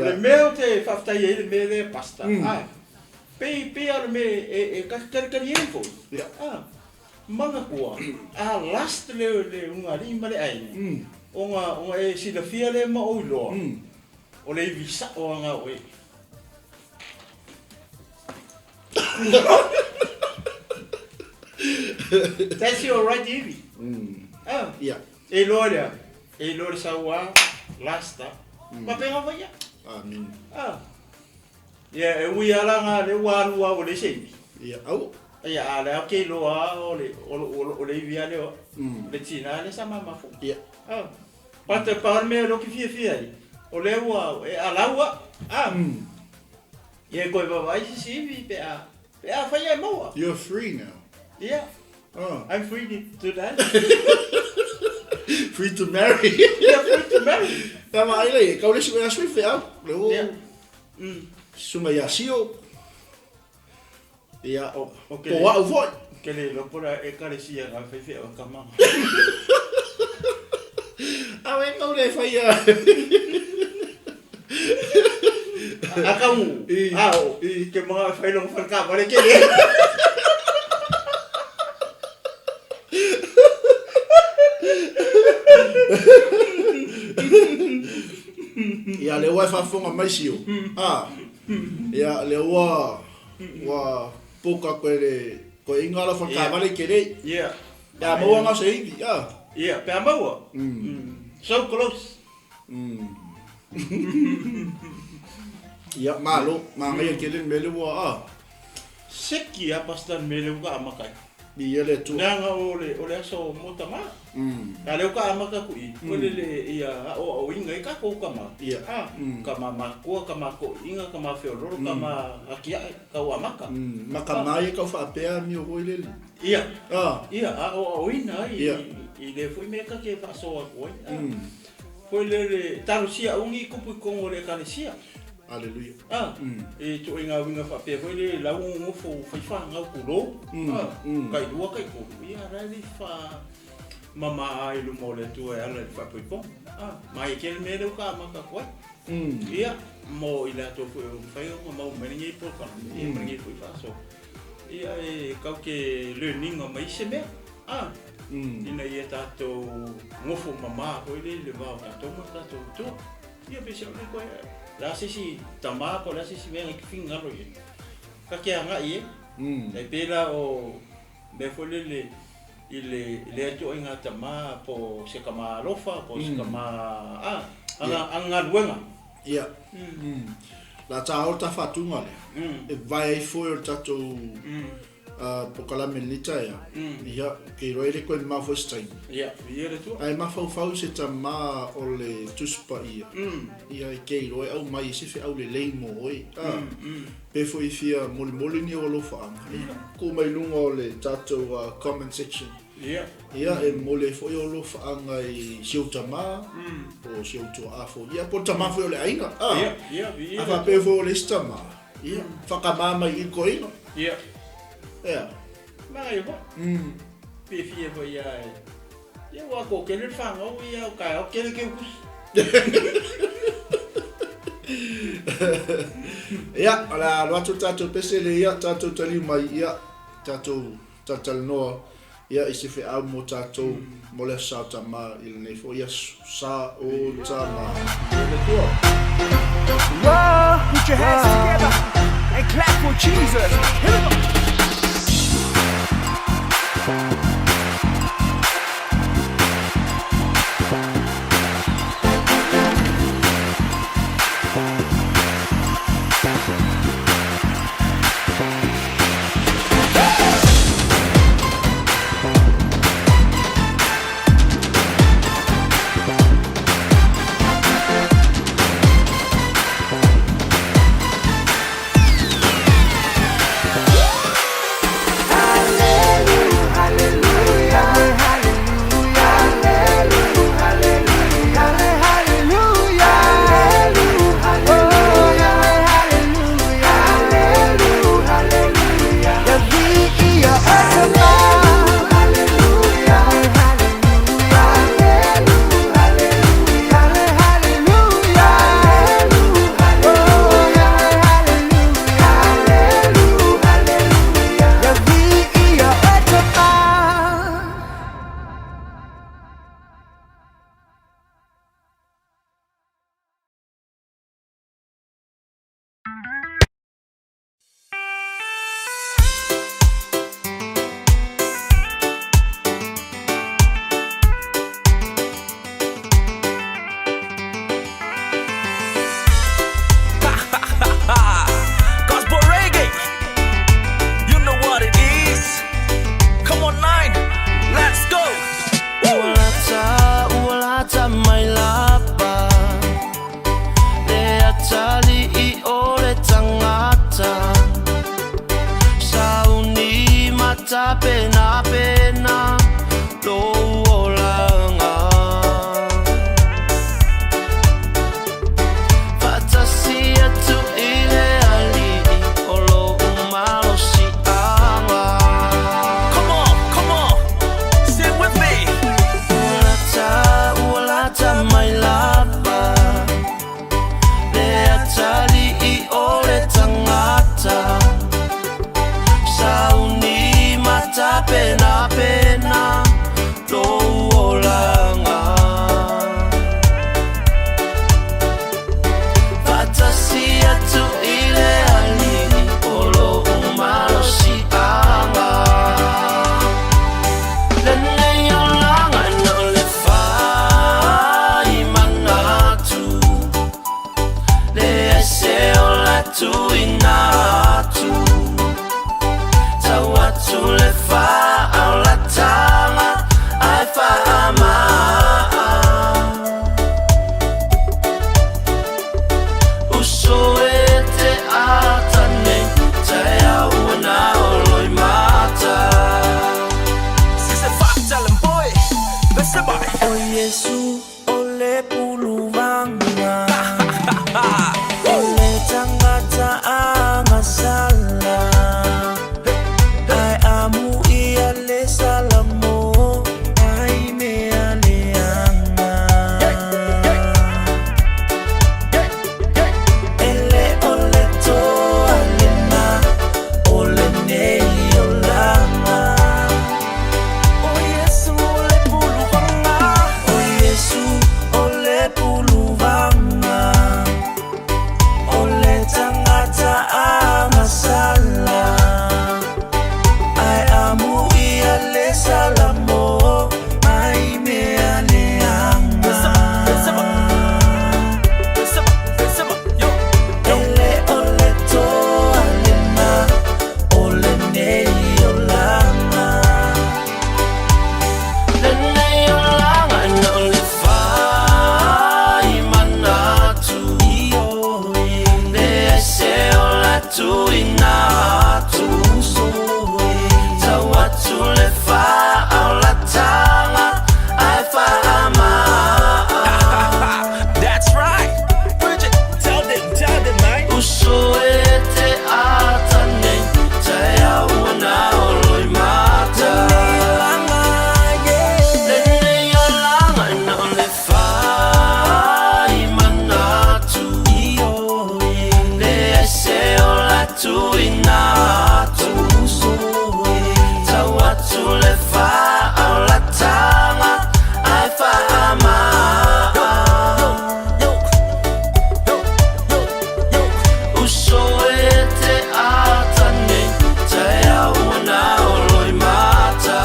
O le mea ou te faafetai ai i le mea lea Pastor, a, pei pei lava o le mea e kalikali ai foi, a, manatua, a last le ulugalii ma le aiga, ona ona e silafia lea ma ou iloa, o le ivi sao lava o oe. That's your right ivi. Ah. Yeah. E iloa lea, e iloa le sau a last a. Faapena foi ia. Amen. Ah. Ia, e ui lava la nga lea ua alu lava ua leai se ivi. Ia, au. Ia, a o lea ou te iloa lava o le, o lou, o le ivi lava lea o au. Le tina lea sa mama foi. Ia. Ah. But pau le mea o lea ou te fiafia ai, o lea ua e alau au. Ah. Ia e toe vaavaai se isi ivi pe a, pe afai e maua. You're free now. Ia. Oh. I'm free to dance. Free to marry. Yeah, free to marry. Ia vaai lea, e kau le isi vaiaso i feau. Le o Ia. susuga ia Sio. Ia, O, o ke po o au foi. Ke le iloa po o le a ekalesia na faifeau e kama. A e kau le whai a. A kau, I, a o, i. ke mga whai longo whalka wale ke le. Ia, le ua e faafofoga mai sio. A, ia, le ua, ua poka koe le, koe inga ala whalekavale ke lei. Ia. Pe a maua ngā se iwi, a. Ia, pe a maua. So close. Ia, malo, māngaia ke le mele ua, a. Seki a pastor mele uka amakai. Ia le Atua. Leaga o le o le aso mo tama. A lea uka amaka ku i, ko le le ia a o o inga i ka ko ka ma. Ia. A ka ma makua, ka ma ko inga, ka ma feololo, ka ma akia ka o amaka. Ma ka mai ka whaapea mi o hoi lele. Ia. A. Ia, a o o ina i Ia. i le foi me ka ke whaasoa ko ai. Foi le le talusia ungi kupu i kongo le ekalesia. Aleluia. A, e tuuaiga uiga faapea foi le lau gogofo faifaga pulou, a, kai lua kai tolu, ia la e le faamama i luma o le Atua e ala i le faapoipoga. A, ma e tele mea lea ua amata atu ai. Ia, mo i latou foi o mafai ona maua mai lenei polokalame, ia ma lenei foi faasoa. Ia e kau ke learning mai se mea, a, ina ia tatou gofo mama foi le i le va o tatou ma le tatou Atua. Ia pe se ole koe, le a se isi tama po o le a se isi mea na te finagalo i ai, ta te agai i ai. Tai pei la o mea foi lele i le lea ituaiga tama po o se tama alofa po o se tama a aga aga galuega. Ia. La ta o ta faatuga lea, e vae ai foi o le tatou polokalame i lenei taeao, ia, ke iloa e le koe mamao foi se taimi. Ia, ia le Atua. Ae mafaufau se tama o le Tusi Paia, ia, e ke iloa e aumai i se feau lelei mo oe, a, pe foi e fia molimoli ni ou alofaaga, ia, tuu mai luga o le tatou comment section. Ia. Ia, e momoli ai foi ou alofaaga i si ou tama, po o si ou tuaa foi, ia, po o le tama foi o le aiga, a. Ia, ia, ia A faapea foi o le isi tama, Ia, whakamā mai i koe inga. Ia. Ea. Manaia foi. Pe fia foi ia e. Ia ua ko kele le whangau ia o kai au kele ke ukusi. Ia, o le a alu atu le tatou pese le ia, tatou taliu mai, ia, tatou talatalanoa, ia, i se feau mo tatou, mo le aso Sa o Tama i lenei foi aso Sa o Tama. Put your hands together and clap for Jesus. Here we go. Salamo mai mea leaga. E le o le toa lena o lenei olaga. Lenei olaga na o le fai manatu. Leai se ola tuuina atu. Tau atu le faaolataga ae faamaa. That's right. Bridget, tell them, tell them, man. Uso e te ata nei, taeao ua na olo i mata. Lenei olaga na o le fai manatu. Leai se ola tuuina atu. Tau atu le faaolataga ae faamaa. Uso e te ata nei, taeao ua na olo i mata.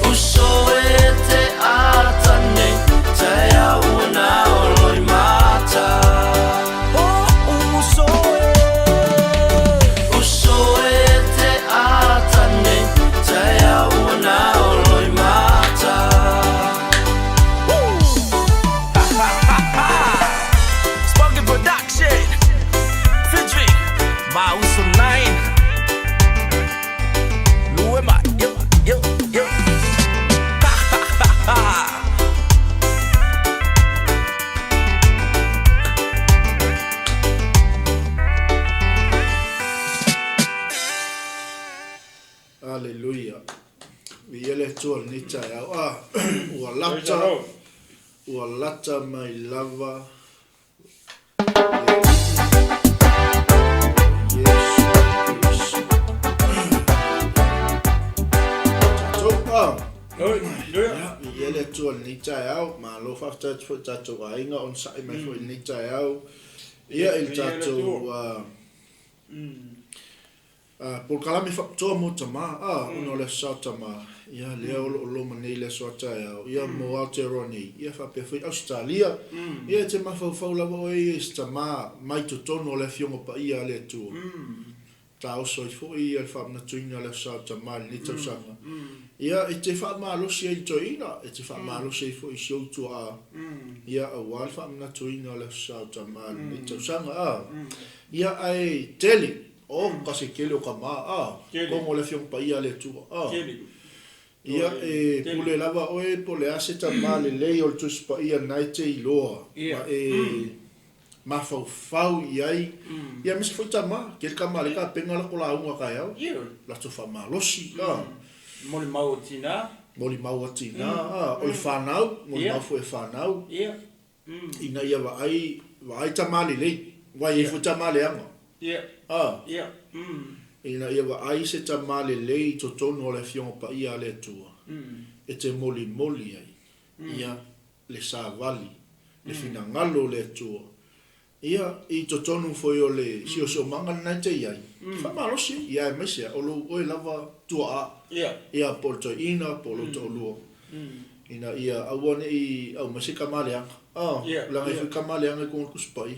Uso e te ata nei, taeao ua na olo i mata. Uso e te ata nei, taeao ua na olo i mata. Spunky Production. Featuring Mauso 9. Luema. Yo, yo, yo. Ha, ha, ha. Aleluia. Viia le Atua i lenei taeao. Ah, ua lata, ua lata mai lava le Alii o Iesu Keriso. Tatou, ah, Hallelujah. viia le Atua i lenei taeao. Malo faafetai atu foi i tatou aiga onosai mai foi i lenei taeao. Ia i le Viia le tatou Atua. ah, Polokalame faapitoa mo tamā, ā, ona o le Aso Sa o Tamā, ia, lea o lo o loma nei le aso a taeao, ia, mo Aotearoa nei, ia, faapea foi Ausetalia. Ia, e te mafaufau lava oe ia i se tamā mai totonu o le Afioga Paia a le Atua. Taoso ai foi ia le faamanatuina o le Aso Sa o Tamā i lenei tausaga. Ia, e te faamalosi ai i le toeaina, e te faamalosi ai foi i si ou tuaa, ia, aua le faamanatuina o le Aso Sa o Tamā i lenei tausaga, ā. Ia, ae tele, o, ka se tele o ka mā, ā, Tele. kogo o le Afioga Paia a le Atua, ā. Tele. Ia, e pule lava oe po o le a se tamā lelei o le Tusi Paia na e te iloa, Ia. ma e mafaufau i ai, ia aemaise foi tamā, tele tama lea tapena lako lauga taeao, Ia. latou faamalosi, ā. Molimau o tinā. Molimau a tinā, ā, o le fanau, molimau foi a fanau, Ia. ina ia vaai, vaai tamā lelei, aua e i ai foi tamā leaga, Ia. ā. Ia. Ina ia vaai se tamā lelei i totonu o le Afioga Paia a le Atua, e te molimoli ai, ia, le savali, le finagalo o le Atua, ia, i totonu foi o le siosiomaga lena e te i ai, faamalosi ai, ia aemaise lava, o lou oe lava tuaa, Ia. ia, po o le toeaina, po o lou toalua, ina ia aua ne i aumai se tama leaga, a, leaga e fai tama leaga i koga Tusi Paia.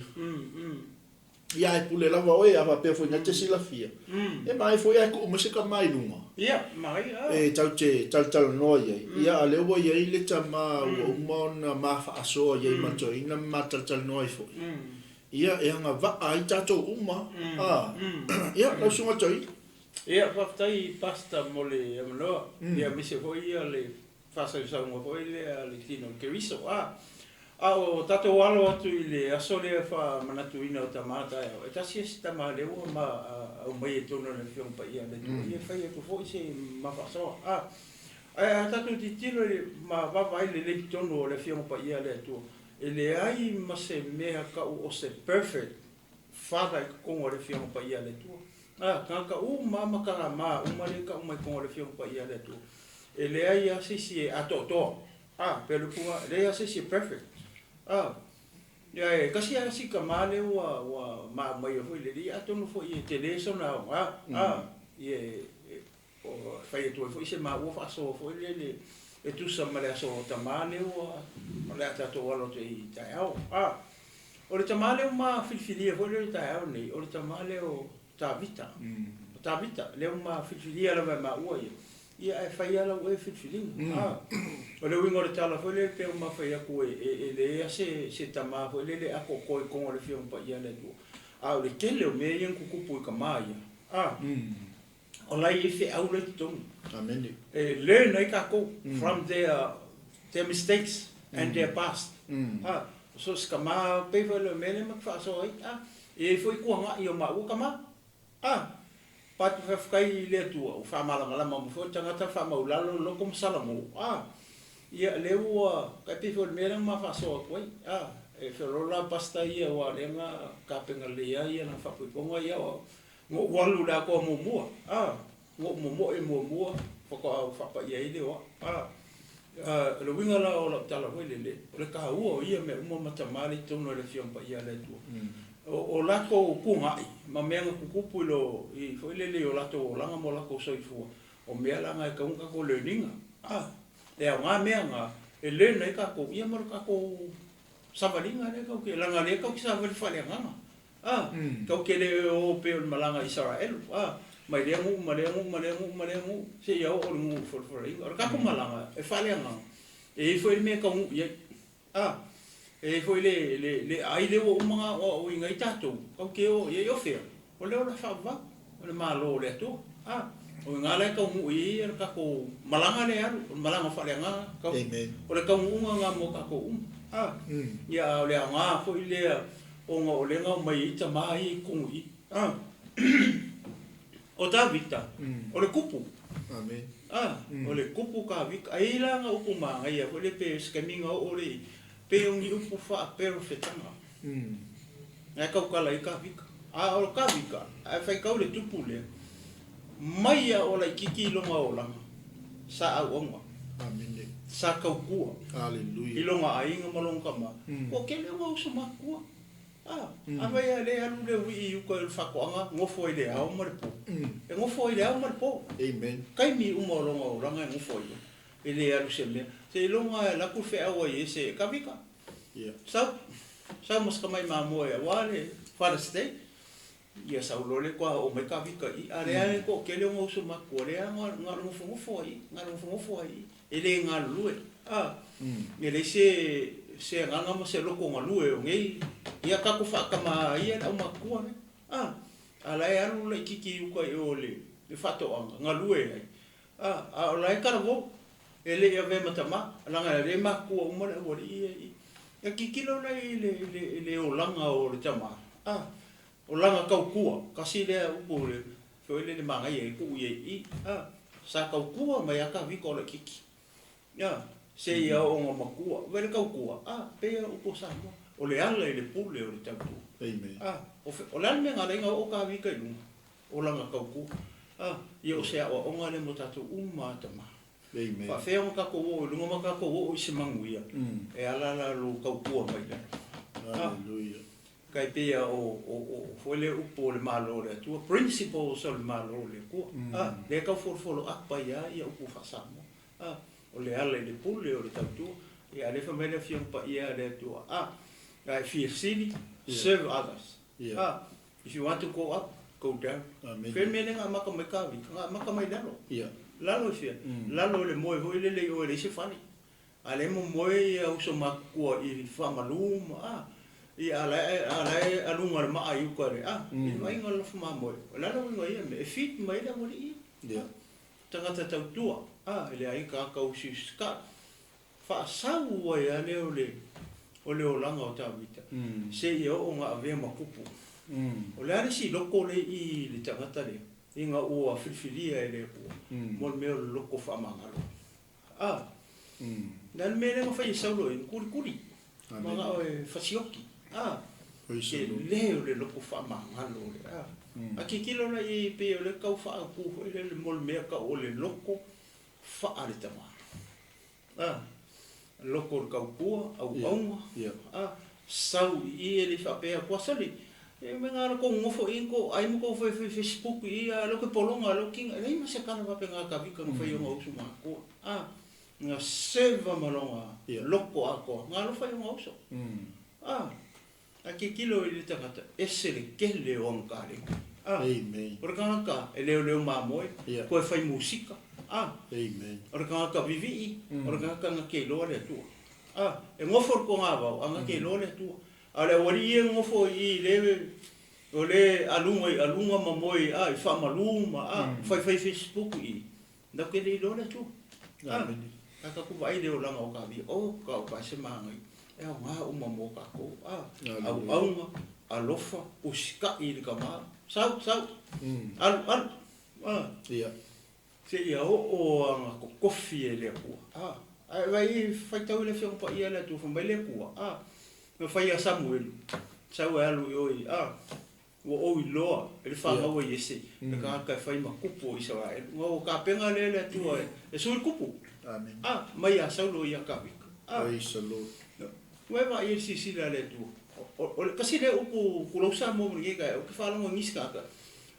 Ia ae pule lava oe, a faapea foi na te silafia, e maai foi ae tuu mai se tama i luga. Ia, maai, a. E tau te talatalanoa i ai. Ia, a lea ua i ai le tama ua uma ona ma faasoa i ai ma le toeaina ma ma talatalanoa ai foi. Ia, e agavaa ai tatou uma, a. Ia, lau susuga toeaina. Ia, faafetai Pastor mo le avanoa. Ia, aemaise foi ia le faasausauga foi lea a le tino o Keriso, a. A o tatou alo atu i le aso lea faamanatuina o tama taeao, e tasi esi tama lea ua ma aumai i totonu o le Afioga Paia a le Atua, ia fai atu foi se ma faasoa. A, ae a tatou tilotilo i le ma vaavaai lelei i totonu o le Afioga Paia a le Atua, e leai ma se mea tau o se perfect father i totonu o le Afioga Paia a le Atua. A, tagata uma lava ma kalama uma lea e tau mai i totonu o le Afioga Paia a le Atua, e leai lava se isi e atoatoa. A, pea le upu, e leai lava se isi e perfect. A, ia e tasi lava si tama lea ua, ua maaumaia foi i le Alii, atonu foi e tele sona aoga. A. Ia e fai atu ai foi se maua faasoa foi lele e tusa ma le aso o tamā lea ua o le a tatou alo atu ai i taeao. A, o le tamā lea ua ma filifilia foi lea i le taeao lenei, o le tamā lea o Tavita. O Tavita, lea ua ma filifilia lava e maua ia, ia ae fai lava lau ea filifiliga. A, o le uiga o le tala foi lele pei ona ma fai atu e leai lava se tamā foi lele e atoatoa i totonu o le Afioga Paia a le Atua. A o le tele o mea ia na tutupu i tamā ia, a, o la e i ai feau la e i totonu. Amene. E learn ai tatou from their mistakes and their past. A, so o se tama pei foi o le mea lea ma te faasoa ai, a, e i ai foi tuanai o maua tama. A, but faafetai i le Atua ua faamalamalama mai foi le tagata faamaulalo le loto ma salamo. A, ia lea ua, tai pei foi o le mea lea na ma faasoa atu ai. A, e feoloolo la pastor ia aua o lea na tapena lelei lava ia lana faapoipoga ia o Na ou alu i le atoa muamua, a, na ou momoe muamua faatoa faapaia ai le oa, a. O le uiga la o lau tala foi lele, o le taua o ia mea uma ma tama lea i totonu o le Afioga Paia a le Atua. O latou tuanai ma mea na tutupu i lo, i foi lele i o latou olaga ma o latou soifua, o mea la na e tatau ona tatou learn ina, a. E aoga mea na e learn ai tatou ia ma le tatou savaliga lea tatou te, leaga o lea tatou te savali faaleagaga. A, tou te le o pei o le malaga a Isaraelu, a, mai lea nuu ma lea nuu ma lea nuu ma lea nuu, seia oo i le nuu o le folafolaina. O le tatou malaga e faaleagaga, e i ai foi le mea e taunuu i ai. A, e i ai foi le, le, le aai lea ua uma ona aoaoina ai tatou, tatou te o i ai. O fea? O le ola faavavau, o le Malo o le Atua. A, o i ina la e taunuu i ai le tatou malaga lea e alu, o le malaga faaleagaga, tau, o le taunuuga lena mo tatou uma. A, ia, a o le aoga foi lea ona o lea na omai ai tama ia i totonu i i. A, o Tavita, o le kupu. A, o le kupu Tavita. Ai ai la ana upu manaia foi lea pe o se taimi ona oo lea i ai, pei o ni upu faaperofetaga. Na e tautala ai Tavita. A o Tavita, a e faitau i le tupu lea, mai lava o laitiiti i lona olaga, sa auauna. Sa tautua i lona aiga ma lona tama. Ua tele ona uso matutua. A, afai lava o lea e alu le uii i uka i le faatoaga, nofo ai i le ao ma le po. E nofo ai i le ao ma le po. Taimi uma o lona olaga e nofo ai ai. E le alu se mea. Seiloga e alu atu le feau a Iese e Tavita. Sau, sau ma se tamai mamoe aua le Father's Day. Ia sau loa lea toa oo mai Kavika i i, a lea e toatele ona uso matutua lea na o le nofonofo ai i, na o le nofonofo ai i i, e le galulue, a, e leai se se agaga ma se loto galue o nei, ia tatou faatama ia le aumatutua lea, a, a la e alu laitiiti i uka i o i le faatoaga, galue ai, a, a o la e talavou, e le i avea ma tama, leaga o lea e matutua uma le aualii ia i i. Ia tilotilo la i le, i le olaga o le tama, a, O lana tautua, tasi lea upu foi lele manaia e tuu i ai i i, a, sa tautua mai a Tavita o laitiiti, a, seia oo ina matua, vaai le tautua, a, pei a upu o Samoa, o le ala i le pule o le tautua. A, o le a le mea na ala ai ona oo Tavita i luga? O lana tautua. A, ia o se aoaoga lea mo tatou uma a tama. Faafefea ona tatou oo i luga ma tatou oo i se manuia, e ala la lou tautua mai i lalo. A. Tai pei a o, o, o, foi lea upu o le Malo o le Atua, principles o le Malo o le Atua, a, lea e tau folofolo up ai lava ia upu faa-Samoa, a, o le ala i le pule o le tautua, ia a o lea fai mai le Afioga Paia a le Atua, a, a e fia sili, serve others, a, if you want to go up, go down. Fea le mea lea na amata mai Kavika? Na amata mai lalo. Lalo i fea? Lalo i le moe foi lele i o e leai se fale. A lea e momoe ia uso matutua i faamalu ma a, ia a la e, a la e aluga le maa i uka le a, i le vaaiga o le lafo mamoe. O le a le uiga o ia mea? E feed mai ai le aualii ia. Tagata tautua, a, e leai tagata usiusi ka. Faasau ai lava lea o le, o le olaga o Tavita, seia oo ina avea ma kupu. O le a le isi loko lea i i le tagata lea, ina ua filifilia e le Atua, mo le mea o le loko faamagalo. A, le a le mea lea na fai e Saulo e kulikuli, manao e fasioki. A, tele o le loko faamagalo o le a. A tilotilo la i ai pei o lea e tau faaautu foi lele mo le mea tau o le loko faa le tama. A, loko o le tautua, auauna, a, sau i i e le i faapea atu, sole, E me nga ko ngofo i ko ai mo ko fai fai Facebook i a lo ke polonga lo kinga e leai ma se kala fape nga ka vika nga fai o nga uso ma ko a nga seva ma longa loko a ko nga lo fai o nga uso a a ke kilo i le tangata ese le kele o nga kale a Amen. O le kangaka e leo leo mamoe Yeah. ko e fai musika a Amen. O le kangaka vivii o le kangaka nga ke loa le atua a e ngofo le konga vau a nga ke loa le atua A o le aualii ia e nonofo i i le o le aluga i aluga ma moe a i faamalu ma a faifai Facebook i lau ke le iloa le Atua. A a tatou vaai le olaga o Kavia o ka o ka se magai e aoga uma mo tatou a auauga alofa usita'i i le tama sau sau alu alu a Seia oo ana kokofi e le Atua. A, ae vaai i faitau i le Afioga Paia a le Atua, fai mai le Atua, a, na fai ia Samuelu, sau e alu i o i, a, ua ou iloa e le fanau a Iese, le tagata e fai ma kupu o Isaraelu. Na ua tapena lea e le Atua e sui le kupu, a, mai ia Saulo ia Kavika. A, ua e vaai i le silasila a le Atua. O le tasi lea upu tulou Samoa ma lenei taeao, ou te faalogo i nisi tagata,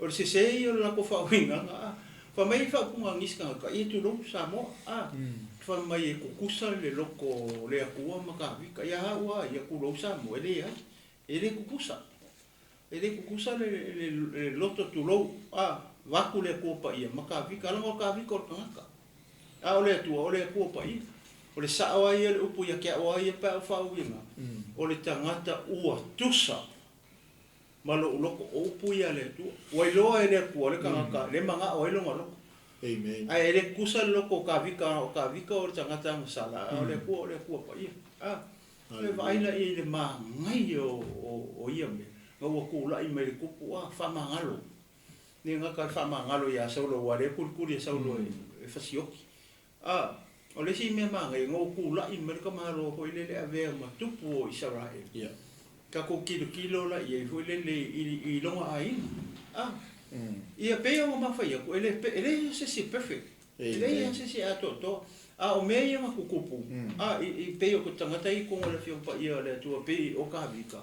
O le sese ia o le latou faauigaga, a. Fai mai faaupuga a nisi tagata, ia tulou Samoa, a. Fai mai e tutusa le loto o le Atua ma Tavita. Ia au a ia, tulou Samoa, e leai. E le tutusa. E le tutusa le loto tulou, a. Vaeatu le Atua Paia ma Tavita, leaga o Tavita o le tagata. A o le Atua, o le Atua Paia. O le sao lava ia o le upu ia te au lava ia pe a ou faauiga, o le tagata ua tusa. Ma lou loto, o upu ia a le Atua. Ua iloa e le Atua le tagata le manao ai lona loto. Amen. Ae e le tutusa le loto o Kavika, o Kavika o le tagata agasala, a o le Atua o le Atua paia. A, e vaai la i le manaia o ia mea, na ua tulai mai le tupu, a, faamagalo. Le gata le faamagalo ia Saulo, aua o lea e kulikuli e Saulo e fasioki. A, o le isi mea manaia, na ua tulai mai le tamaloa foi lele e avea ma tupu o Isaraelu. Yeah. Tatou tilotilo la i ai foi lele i lona aiga. A, ia pei ona ma fai atu, e le, e leai se isi e perfect. E leai lava se isi e atoatoa. A o mea ia na tutupu, a, i pei o tagata ia i totonu o le Afioga Paia o le Atua, pei o Kavika,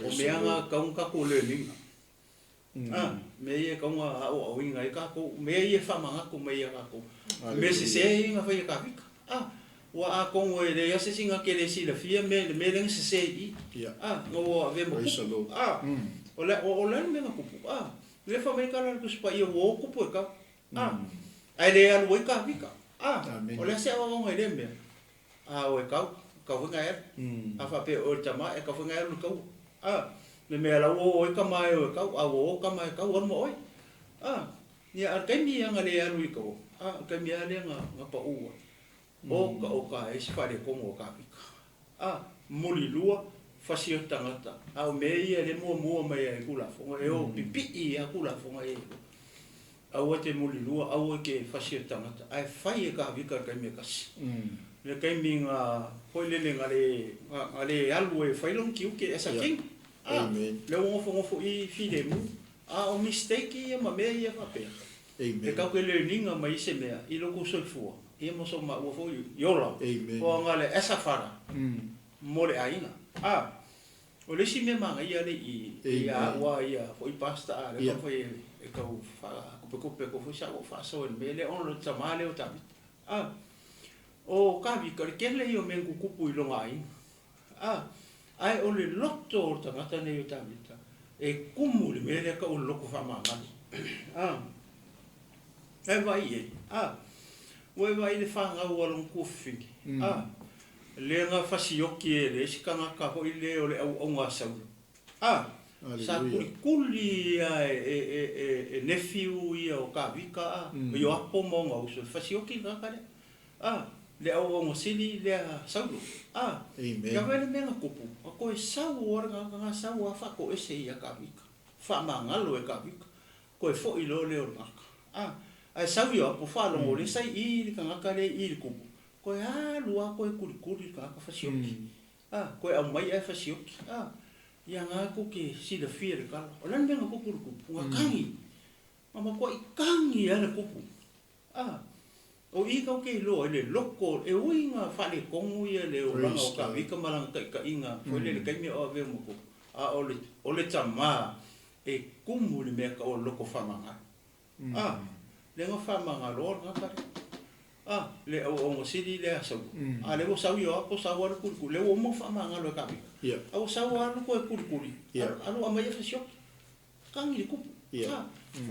o mea na tatau ona tatou learn ina. A, mea ia e tatau ona aoaoina ai tatou, mea ia e faamanatu mai ia tatou, mea sese ia na fai e Kavika. A, ua atonu e leai lava se isi na te le silafia mea, le mea lea na sese i i. A, na ua avea ma kupu. A, o le, o le a le mea na kupu? A, lea fai mai tala a le Tusi Paia ua o kupu e kau. A, ae le alu ai Kavika. A, o le a se aoaoga i lea mea? A o e kau, kau foi na e alu. A faapea o oe le tama, e kau foi na e alu i le taua. A, le mea la ua o ai tama e o e kau, a ua o tama e kau, alu ma oe. A, ia, a o le taimi ia na le alu i le taua, a, o le taimi lava lea na, na pau ai. O ka, o ka e se faaletonu o Kavika. A, mulilua, fasi o tagata, a o mea ia le muamua mai ai i Tulafono, e o pipii lava Tulafono ia e lua. Aua te mulilua, aua te fasi o tagata, ae fai e Kavika i le taimi e tasi. I le taimi na, foi lele na le, na le alu ai e fai lona tiute as a king. A, lea ua nofonofo i filemu, a o mistake ia ma mea ia faapea. E kau ke learning-a mai i se mea i lou soifua, ia ma so maua foi i ola, o aga le as a father mo le aiga. A, O le isi mea manaia le i ia au a ia foi pastor a lea taumafai e tau faakupekupe atu foi sa ou faasoa i le mea lea ona o le tama lea o Tavita. A, o Kavika o le tele ia o mea na tutupu i lona aiga. A, ae o le loto o le tagata nei o Tavita e kumu i le mea lea tau o le loto faamagalo. A, e vaai i ai, a, ua e vaai i le fanau a lona tuafafine. A, Lea na fasioki e le isi tagata foi lea o le auauna a Saulo. A, sa kulikuli ia e nephew ia o Kavika a, o Ioapo ma ona uso, e fasioki le tagata lea. A, le auauna sili lea a Saulo. A, ia vaai le mea na tupu, na toe sau lava le tagata na sau lava faatoese ia Kavika, faamagalo e Kavika. Toe foi loa lea o le tagata. A, ae sau Ioapo faalogo lea sa i i le tagata lea i i le tupu, Koe alu a koe kulikuli le tagata fasioki. A, koe aumai ae fasioki. A, ia nga ku ke silafia le kala. O le a le mea na kupu le kupu? Nga kagi. Nga matuai kagi a le kupu. A, o i kau ke iloa ai le loko, e ui nga faaletonu ia le olaga o Kavika ma lana taitaiga foi lele taimi a o avea ma kupu. A o le, o le tamā e kumu i le mea taua o le loto faamagalo. A, lea na faamagalo le tagata lea. A, le auauna sili lea a Saulo. A lea ua sau Ioapo sau alu kulikuli, lea ua uma ona faamagalo e Kavita. A ua sau alu toe kulikuli, alu aumai ia fasioki. Kagi le kupu. A,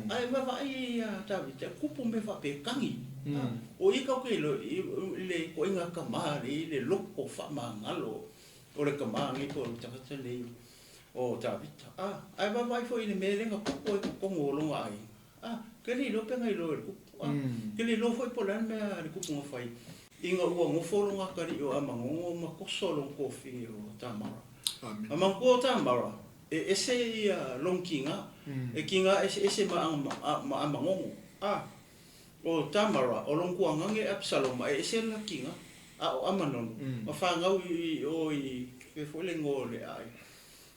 ae vaavaai i ai ia Tavita, e kupu mea faapea, kagi. A, o i tatou te iloa i le ituaiga tama lea i le loto faamagalo o le tama lenei po o le tagata lenei o Tavita. A, ae vaavaai foi i le mea lea na tupu ai i totonu o lona aiga. A, ke le iloa pe na iloa e le kupu. A, ke le iloa foi po o le a le mea a le kupu na fai ina ua nofo lona atalii o Amanono ma toso lona tuafafine o Tamara. A manatua o Tamara, e ese ia lona tiga, e tiga eseese ma Amanono. A, o Tamara, o lona tuagane Apisaloma, e ese lona tiga, a o Amanono, na fanau i o i, pei foi le igoa o le aiga,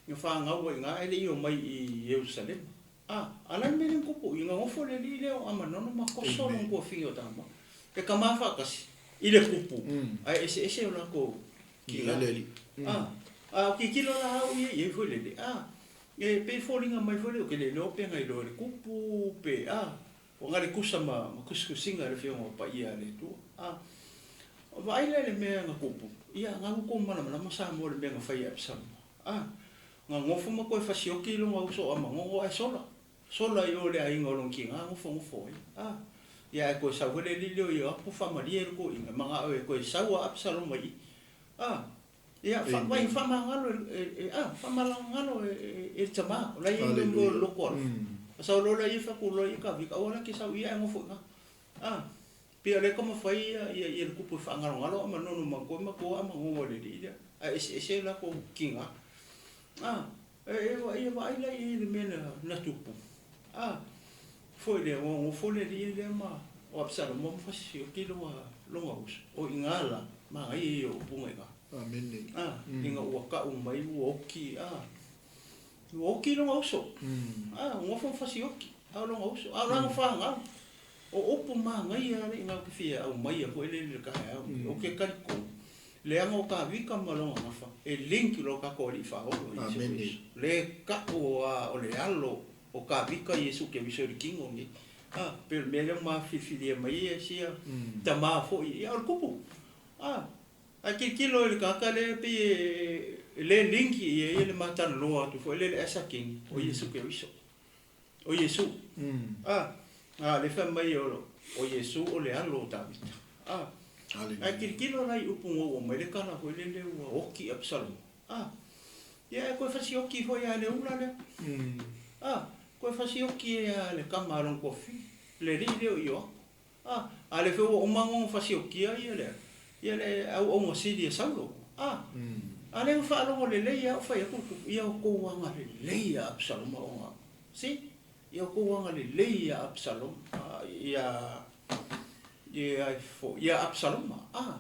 na fanau ai i ina ae le i omai i Ierusalema. A, a la le mea lea na tupu i, na nofo le alii lea o Amanono ma toso lona tuafine o Tamara, e tama faatasi i le kupu, ae eseese o latou tiga. A, a o tilotilo la au ia i ai foi lele, a, e pei e foliga mai foi lea, ou te le iloa pe na iloa e le kupu pe, a, ua na le tusa ma tusitusiga i le Afioga o Paia a le Atua. A, vaai la i le mea na tupu, ia, na ua tou malamalama Samoa i le mea na fai e Apisaloma. A, Na nofo ma toe fasioki lona uso a Manono ae sola. Sola i o i le aiga o lona tina nofonofo ai. A, ia ae toe sau foi le alii lea o Ioapo faamalie le toeaina, manao e toe sau a Apisaloma i i. A, ia, fa, vai faamagalo e, e, a, faamalagalo e, e, e le tama, o la e i ai mea mo le loto alofa. A sau loa lea ia fai atu loa ia Kavita, aua la e te sau i i ae nofo i ina. A, pei o lea e taumafai ia, ia, ia le kupu e faagalogalo a Manono ma toe matua a Manono e le alii lea, ae eseese latou tiga. A, e, e, ia vaai la i ai i le mea na, na tupu. A, foi lea, ua nofo le alii lea ma o Apisaloma ma fasisioki lona, lona uso. O i ina la, manaia ia o upu na i ina. Amene. A, ina ua tau mai ua oki, a, ua oki lona uso. A, ua nofo ma fasioki, a o lona uso, a o lana fanau. O upu manaia lea ina ou te fia aumaia foi lele i le taeao lenei, ou te talitonu, leaga o Kavika ma lona gafa e link i lo tatou Alii Faaolo Iesu Keriso. Le tau a o le alo o Kavika Iesu Keriso i le tino lenei. A, pei o le mea lea ua ma filifilia mai ai sia tama foi, ia o le kupu. A, ae tilotilo i le tagata lea pei e le link i ai le ma talanoa atu foi lele as a king o Iesu Keriso. O Iesu. A, a lea fai mai o, o Iesu o le alo o Tavita. A, ae tilotilo la i upu na ua aumai le tala foi lele ua oti Apisaloma. A, ia e toe fasioki foi lava e le ula lea. A, toe fasioki ai lava e le tama a lona tuafafine, le alii lea o Ioapo. A, a lea foi ua uma ona fasiokia ia le, ia le auauna sili a Saulo. A, a lea na faalogo lelei lava o fai atu le tupu, ia outou agalelei ia Apisaloma ona, see, ia outou agalelei ia Apisaloma, ia, ia, ia Apisaloma. A,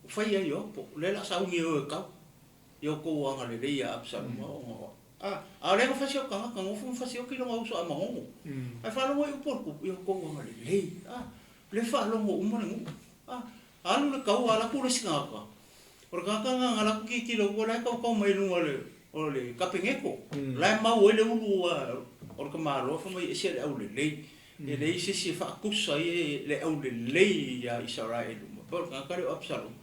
fai ia Ioapo, o lea o le a sauni e o e tau. Ia outou agalelei ia Apisaloma ona o a, a o lea na fasioki tagata, nofo ma fasioki lona uso a Magogo. Ae faalogo ai upu a le tupu, ia outou agalelei. A, lea faalogo uma le nuu. A, alu le taua alu atu le isi tagata, o le tagata lena na alu atu tilotilo atu o la e tautau mai i luga o le, o le Kapeneto, la e mau ai le ulu a, o le tamaloa fai mai e ese le aulelei. E leai se isi e faatusa ai le aulelei ia Isaraelu ma pei o le tagata lea o Apisaloma.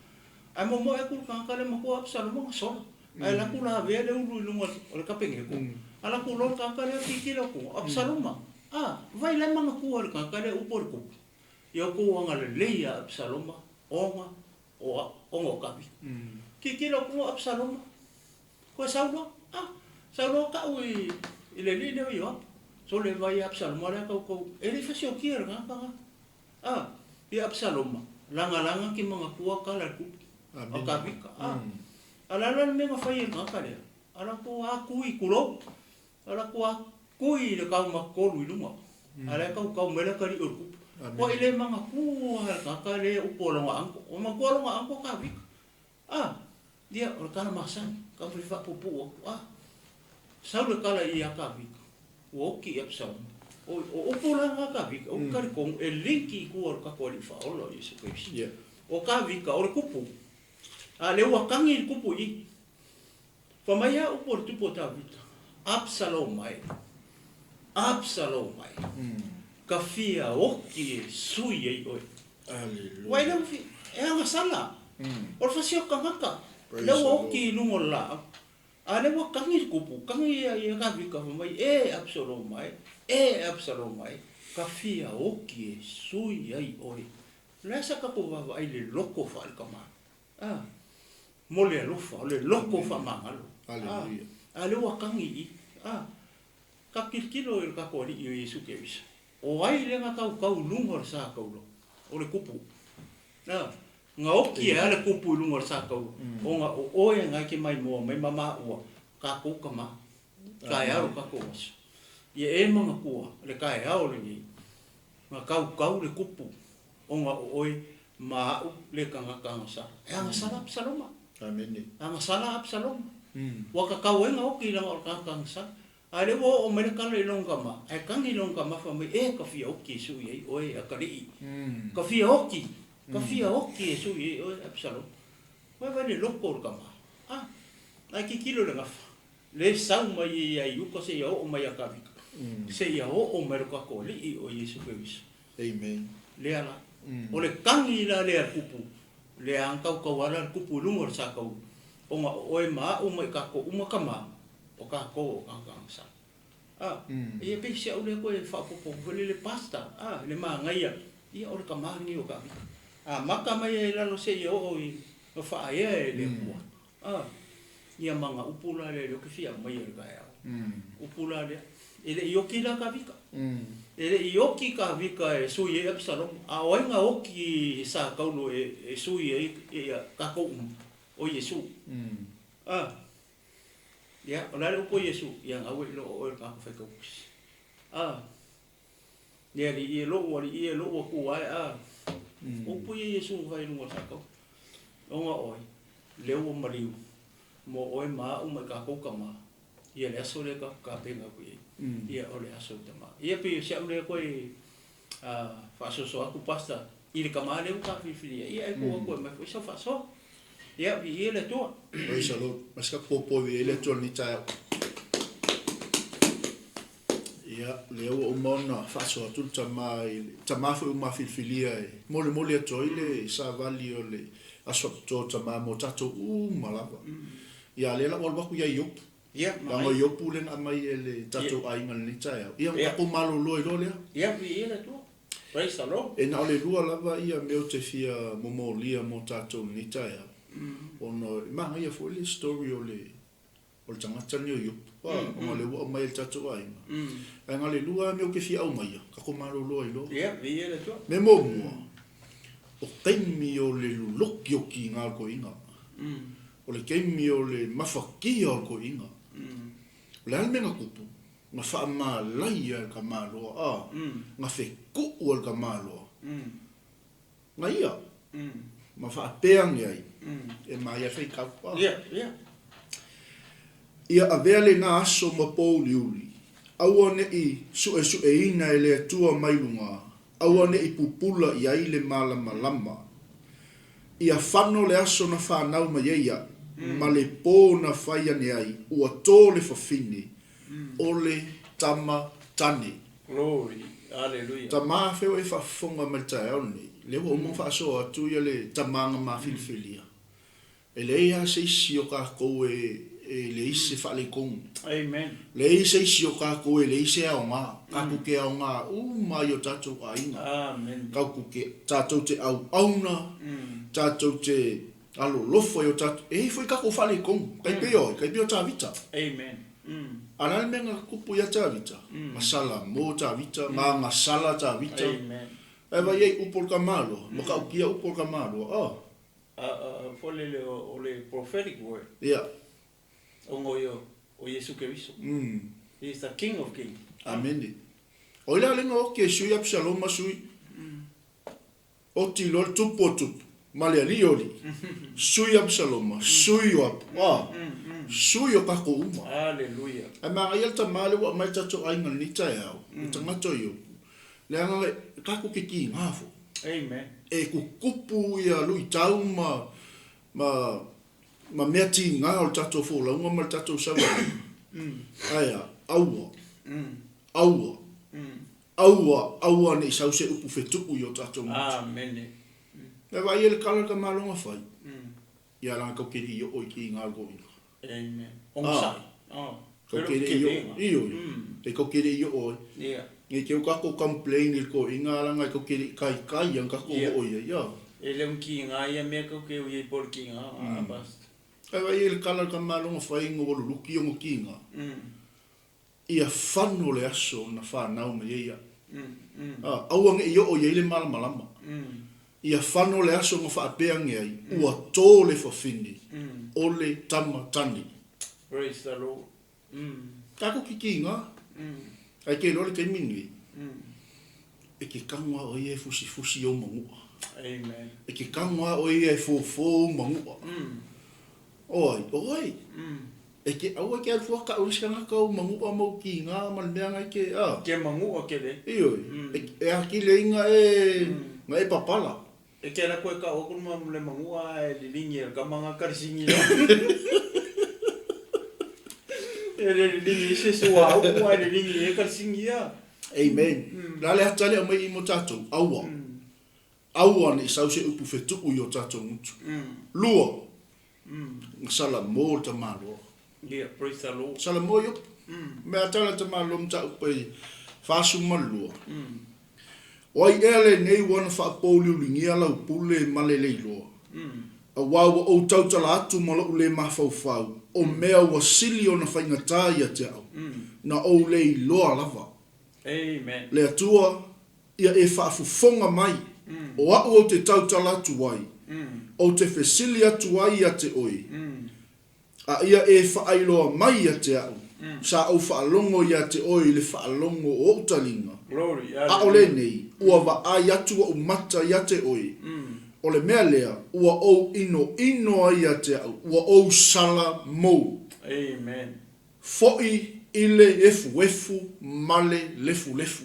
Ae momoe atu le tagata lea matua Apisaloma na sola. Ae alu atu lavea le ulu i luga o le Kapeneko. Alu atu loa le tagata lea tilotilo atu, o Apisaloma. A, vai la e manatua e le tagata lea upu a le tupu, Ia outou agalelei ia Apisaloma ona o ona o Kavita. Tilotilo atu o Apisaloma, toe sau loa, a, sau loa tau i le alii lea o Ioapo. Sole vai ia Apisaloma lea tautau, e le i fasiokia e le tagata lena. A, ia Apisaloma, lagalaga ke manatua tala i le tupu a Kavita. A, a le a la le mea na fai e le tagata lea? A latou a kui, tulou, a latou a kui i le taumatolu i luga, a la e tautau mai le atalii o le tupu. Ua i le manatua lava e le tagata lea upu o lona uncle. Ua manatua lona uncle Kavita. A, ia, o le tala masani, taumafai e faapuupuu atu. A, sau le tala ia Kavita, ua oti i Apisaloma. O, o upu la na Kavita, ou te talitonu e link i tua o le tatou Alii Faaola o Iesu Keriso. O Kavita, o le kupu, a lea ua tagi le kupu i i. Fai mai lava upu a le tupu o Tavita, Absaloma e, Absaloma e, ka fia oki e sui ai oe. Ua e leu e agasala, o le fasi o tagata, lea ua oki i luga o le laau. A lea ua kagi le kupu, kagi ia ia Tavita fai mai, E Absaloma e, e Absaloma e, ka fia oki e sui ai oe. O le a sa tatou vaavaai i le loto faale-tama? A, mo le alofa, o le loto faamagalo. A, a lea ua kagi i i. A, ka tilotilo i lo tatou Alii o Iesu Keriso. O ai lea na tautau i luga o le sa taula? O le kupu. A, na oki ai lava le kupu i luga o le sa taula, ona o oe na e te maimoa mai ma maua, tatou tama, taeao lo tatou aso. Ia e manatua le taeao lenei, na tautau le kupu ona o oe ma a'u le tagata agasala. E agasala Apisaloma. Amene. Agasala Apisaloma. Ua tatau ai ona oti leaga o le tagata agasala. A lea ua oo mai le tala i lona tama, ae tagi lona tama fai mai, E, ka fia oti e sui ai oe, atalii. Ka fia oti, ka fia oti e sui ai oe, Apisaloma. Vaai vaai le loto o le tama. A, ae tilotilo i le gafa. Le sau mai ia i uka seia oo mai ia Tavita, seia oo mai lo tatou Alii o Iesu Keriso. Amen. Lea la. O le tagi la lea a le kupu, lea a tautau ala le kupu i luga o le sa taulu, ona o oe ma a'u ma i tatou uma tama, o tatou o tagata agasala. A, ia pei si a'u lea toe faaopoopo atu foi lele pastor, a, le manaia, ia o le tama lenei o Tavita. Amata mai ai i lalo seia oo i faaea e le Atua. A, ia ma ana upu la lea lea ou te fia aumaia i le taeao. Upu la lea, e le i oti la Tavita. E le i oti Tavita e sui ai Apisaloma, a o ai na oti i sa taulu e sui ai ia tatou uma? O Iesu. A, ia, o le a le upu a Iesu? Ia gau e iloa o oe o le tagata faitautusi. A, Le Alii e lou Alii e lou Atua e, a. O upu ia Iesu na fai i luga o le sakau. Ona o ai, lea ua maliu mo oe ma a'u ma i tatou tama, ia le aso lea tatou tapena atu i ai, ia o le aso o tama. Ia pei o si a'u lea toe faasoasoa atu Pastor i le tama lea ua ta filifilia, ia e tuu atu e aumai foi sau faasoa. Ia, viia le Atua. Praise the Lord. Ma se ka popo i le Atua ni taeao. Ia, lea ua uma ona faasoa atu le tama i le tama foi ua ma filifilia e molimoli atu ai le savali o le Aso Faapitoa o Tama mo tatou uma lava. Ia, a lea la ua alu atu ia Iopu. Ia, Leaga o Iopu lea na aumai e le tatou aiga i lenei taeao. Ia, ua tatou malolo ai loa lea. Ia, viia le Atua. Praise the Lord. E na o le lua lava ia mea ou te fia momolia mo tatou i lenei taeao, ona e manaia foi le story o le O le tagata lenei o Iopu, ona o lea ua aumai e le tatou aiga. Ae na o le lua lava mea ou te fia aumaia, tatou malolo ai loa. Ia, viia le Atua. Mea muamua, o taimi o le lulokiokiga o le toeaina. O le taimi o le mafatia o le toeaina. O le a le mea na tupu? Na faamalaia e le tamaloa, a, na fetuu e le tamaloa. Na ia, ma faapea ane ai, e maia le faitau. Ia avea lena aso ma pōuliuli, aua ne i suesueina e le Atua mai luga, aua ne i pupula i ai le malamalama. Ia fano le aso na fanau mai ai aʻu, ma le pō na fai ane ai, ua tō le fafine, o le tama tane. Glory, Hallelujah. Tama afea ua e faafofoga mai le taeao lenei, lea ua uma ona faasoa atu ia le tama na ma filifilia. E leai lava se isi o tatou e e leai se faaletonu. Amen. Leai se isi o tatou e leai se aoga. Tatou te aoga uma i o tatou aiga. Amen. Tatou te, tatou te auauna, tatou te Alolofa i o tatou, e i ai foi tatou faaletonu, tai pei o ai, tai pei o Tavita. Amen. A o le a le mea na tupu ia Tavita? Na salamo Tavita, na agasala Tavita. Amen. Ae vaai ai upu o le tamaloa, matautia upu o le tamaloa, oh. A foi lele o le prophetic word. Ia. Ona o ia o Iesu Keriso. He is the King of Kings. Amene. O ai la le na oki e sui Apisaloma sui? Oti loa le tupu o tupu, ma le alii o alii, sui Apisaloma, sui Ioapo, a, sui o tatou uma. Aleluia. Ae manaia le tama lea ua aumai le tatou aiga i lenei taeao, le tagata o Iopu, leaga e tatou te tiga foi. Amen. E tutupu ia luitau ma, ma. ma mea tiga o le tatou folauga ma le tatou saogalemu. Ae a? Aua. Aua. Aua, aua ne i sau se upu fetuu i o tatou gutu. Amene. E vaai e le kala le tamaloga fai. Ia leaga kau ke le i oo i kiiga o le toeaina. Amen. Onosai. Ah. Kau ke le i oo. Ioe. E kau ke le i oo ai. Ia. Ne i te u kakou complain i le toeaina leaga e kau ke le i kaikai ana kakou oo i ai. Ah. E le o ni kiiga ia mea kau ke ui ai po o le kiiga, ah, Pastor. Ae vaai e le kala le tamaloga fai ina ua luluki ona kiiga. Ia fano le aso na fanau mai ai au. A, aua ne i oo i ai le malamalama. Ia fano le aso na faapea ane ai, ua to le fafine, o le tama tane. Praise the Lord. Tatou kikiga, ae ke iloa le taimi lenei, e ke tago lava o ia e fusifusi i ou manua. Amen. E ke tago lava o ia e fofo ou manua. O ai? O ai? E ke, aua e ke alu fua kau le isi tagata ou manua ma ou kiga ma le mea na e ke, a. Ke manua ke le. Ioe. E atili ai na e, na e papala. E ke ala koe kau aku ma le manua ae lilingi e le kama nga karisingi la. E le lilingi i se isi ua au ae lilingi e karisingi ia. Amen. La le ata lea aumai i mo tatou, aua. Aua ne i sau se upu fetuu i o tatou gutu. Lua, na salamo le tamaloa. Yeah, praise the Lord. Salamo i upu. Mea tala le tamaloa mataupu e 42. O ai ea lenei ua na faapouliuligia lau pule ma le leiloa? Auā ua ou tautala atu ma lou le mafaufau, o mea ua sili ona faigata ia te au, na ou le iloa lava. Amen. Le Atua, ia e faafofoga mai, o aʻu ou te tautala atu ai, ou te fesili atu ai ia te oe, a ia e faailoa mai ia te aʻu, sa ou faalogo ia te oe i le faalogo o oʻu taliga, a o lenei, ua vaai atu oʻu mata ia te oe, o le mea lea, ua ou inoino ai ia te aʻu, ua ou sala mou. Amen. Foʻi i le efuefu ma le lefulefu.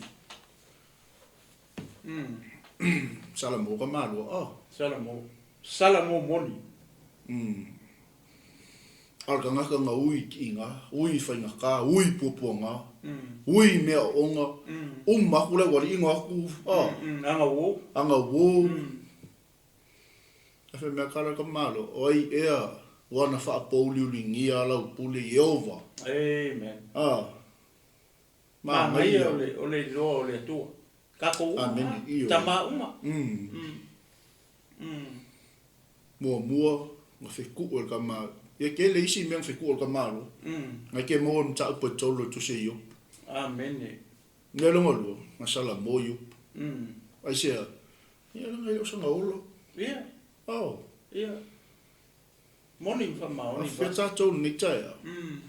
Salamo ka malua oh. Salamo. Salamo moni. A o le tagata na ui i kiiga, ui i faigata, ui i puapuaga, ui i mea ooga, uma aku le aualii no aku, oh. Aga uo. Aga uo. A fai mea kala ka malo, o ai ea ua na faapouliuligia lau pule Ieova. Amen. Ah. Manaia o le o le iloa o le Atua. Tatou uma Amene. Ioe. Tama uma. Muamua na fetuʻu e le tama, ia tele isi mea na fetuʻu e le tamaloa. Na ke maua mataupu e tolu e tusi ai Iopu. Amene. Mea lona lua, na salamo Iopu. Aisea? Ia leaga e le o sana ola. Ia. Oh. Ia. Moni ma faamaoni. A fea tatou lenei taeao?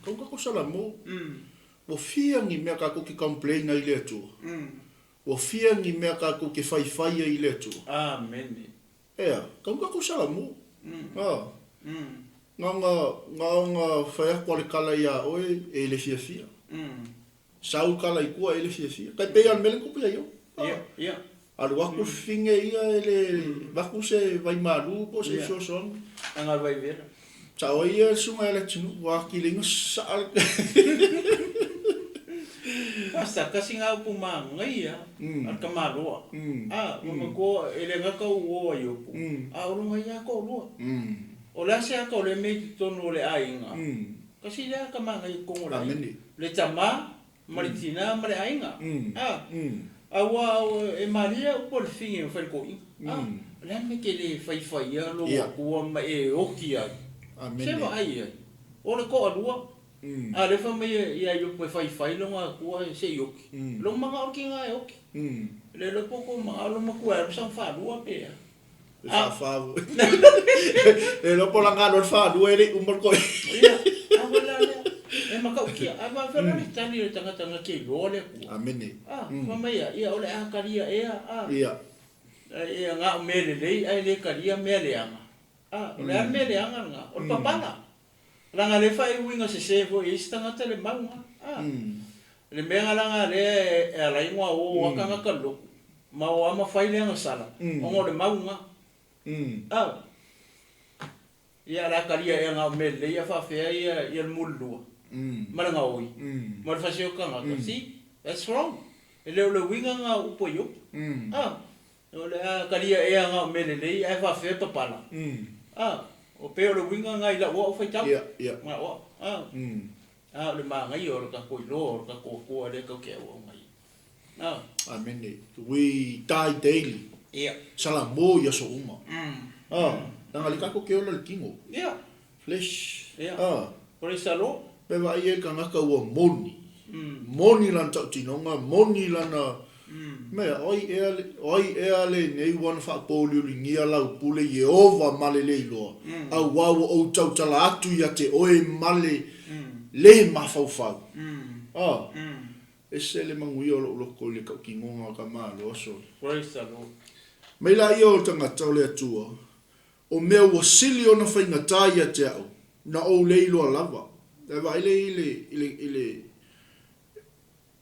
Kau tatou salamo. Ua fia ni mea tatou ke complain ai i le Atua? Ua fia ni mea tatou ke faifai ai i le Atua? Amene. Ea, kau tatou salamo. A. Na ona, na ona fai atu a le kala iā oe e le fiafia. Sau kala i tua e le fiafia. Tai pei a le mea lea na tupu ia Iopu. Ia, ia. Alu atu le fafine ia e le avatu se vaimalu po o se fesoasoani. Aga vai vela. Sao ai ia le susuga ia Leatinuu ua atili ai ona sasaa le Pastor, kasi nga upu manaia a le tamaloa. A, ua matua e le gata ou o a Iopu, a o luga ia toalua. O le a se ata o lea mea i totonu o le aiga? Kasi lea ka manaia i totonu o le aiga. Le tama ma le tina ma le aiga. A, aua e malie au po o le fine o Faletoiga. A, o le a le mea e te le faifaia lou atua ma e oti ai? Se vaai i ai. O le toalua, a lea fai mai ia Iopu e faifai lona atua se i oti. Lou manao o le tina e oti. Le iloa po o tou manao lou matua e alu sana faalua pe a. Le faafa foi. Le iloa po o lana alu ai le faalua e le i uma le toeaina. Ia, a foi la lea. E matautia, a faapefea la le tali a le tagata na te iloa le Atua? Amene. A, fai mai ia, ia o le a talia ea, a. Ia. Ia na o mea lelei ae le talia mea leaga. A, o le a le mea leaga lena? O le papala. Leaga lea e faaiuiga sese foi e isi tagata le mau na. A, le mea na leaga lea e ala ai ona o a tagata lotu ma o a ma fai le agasala ona o le mau na. A. Ia, o le a talia ea na o mea lelei a faafefea ia ia le mulilua ma le gaoi ma le fasioti tagata? See, that's wrong. E le o le uiga na o upu a Iopu. A, o le a talia ea na o mea lelei ae faafefea papala? A, o pei o le uiga na i lau au faitau. Na o au. A, a o le manaia o le tatou iloa o le tatou Atua lea tatou te auauna ai. A. Amene. We die daily. Ia. Salamo i aso uma. A, leaga le tatou ke ola le tino. Ia. Flesh. Ia. A. Praise the Lord. Pe vaai ai le tagata ua moni. Moni lana tautinoga, moni lana mea, o ai ea, o ai ea lenei ua na faapōliuligia lau pule Ieova ma le le iloa, auā ua ou tautala atu ia te oe ma le le mafaufau. A. Ese le manuia o lou loto i le tautinoga o ka Malo aso. Praise the Lord. Mai laia o le tagata o le Atua, o mea ua sili ona faigata ia te au, na ou le iloa lava. E vaai lea i le, i le, i le,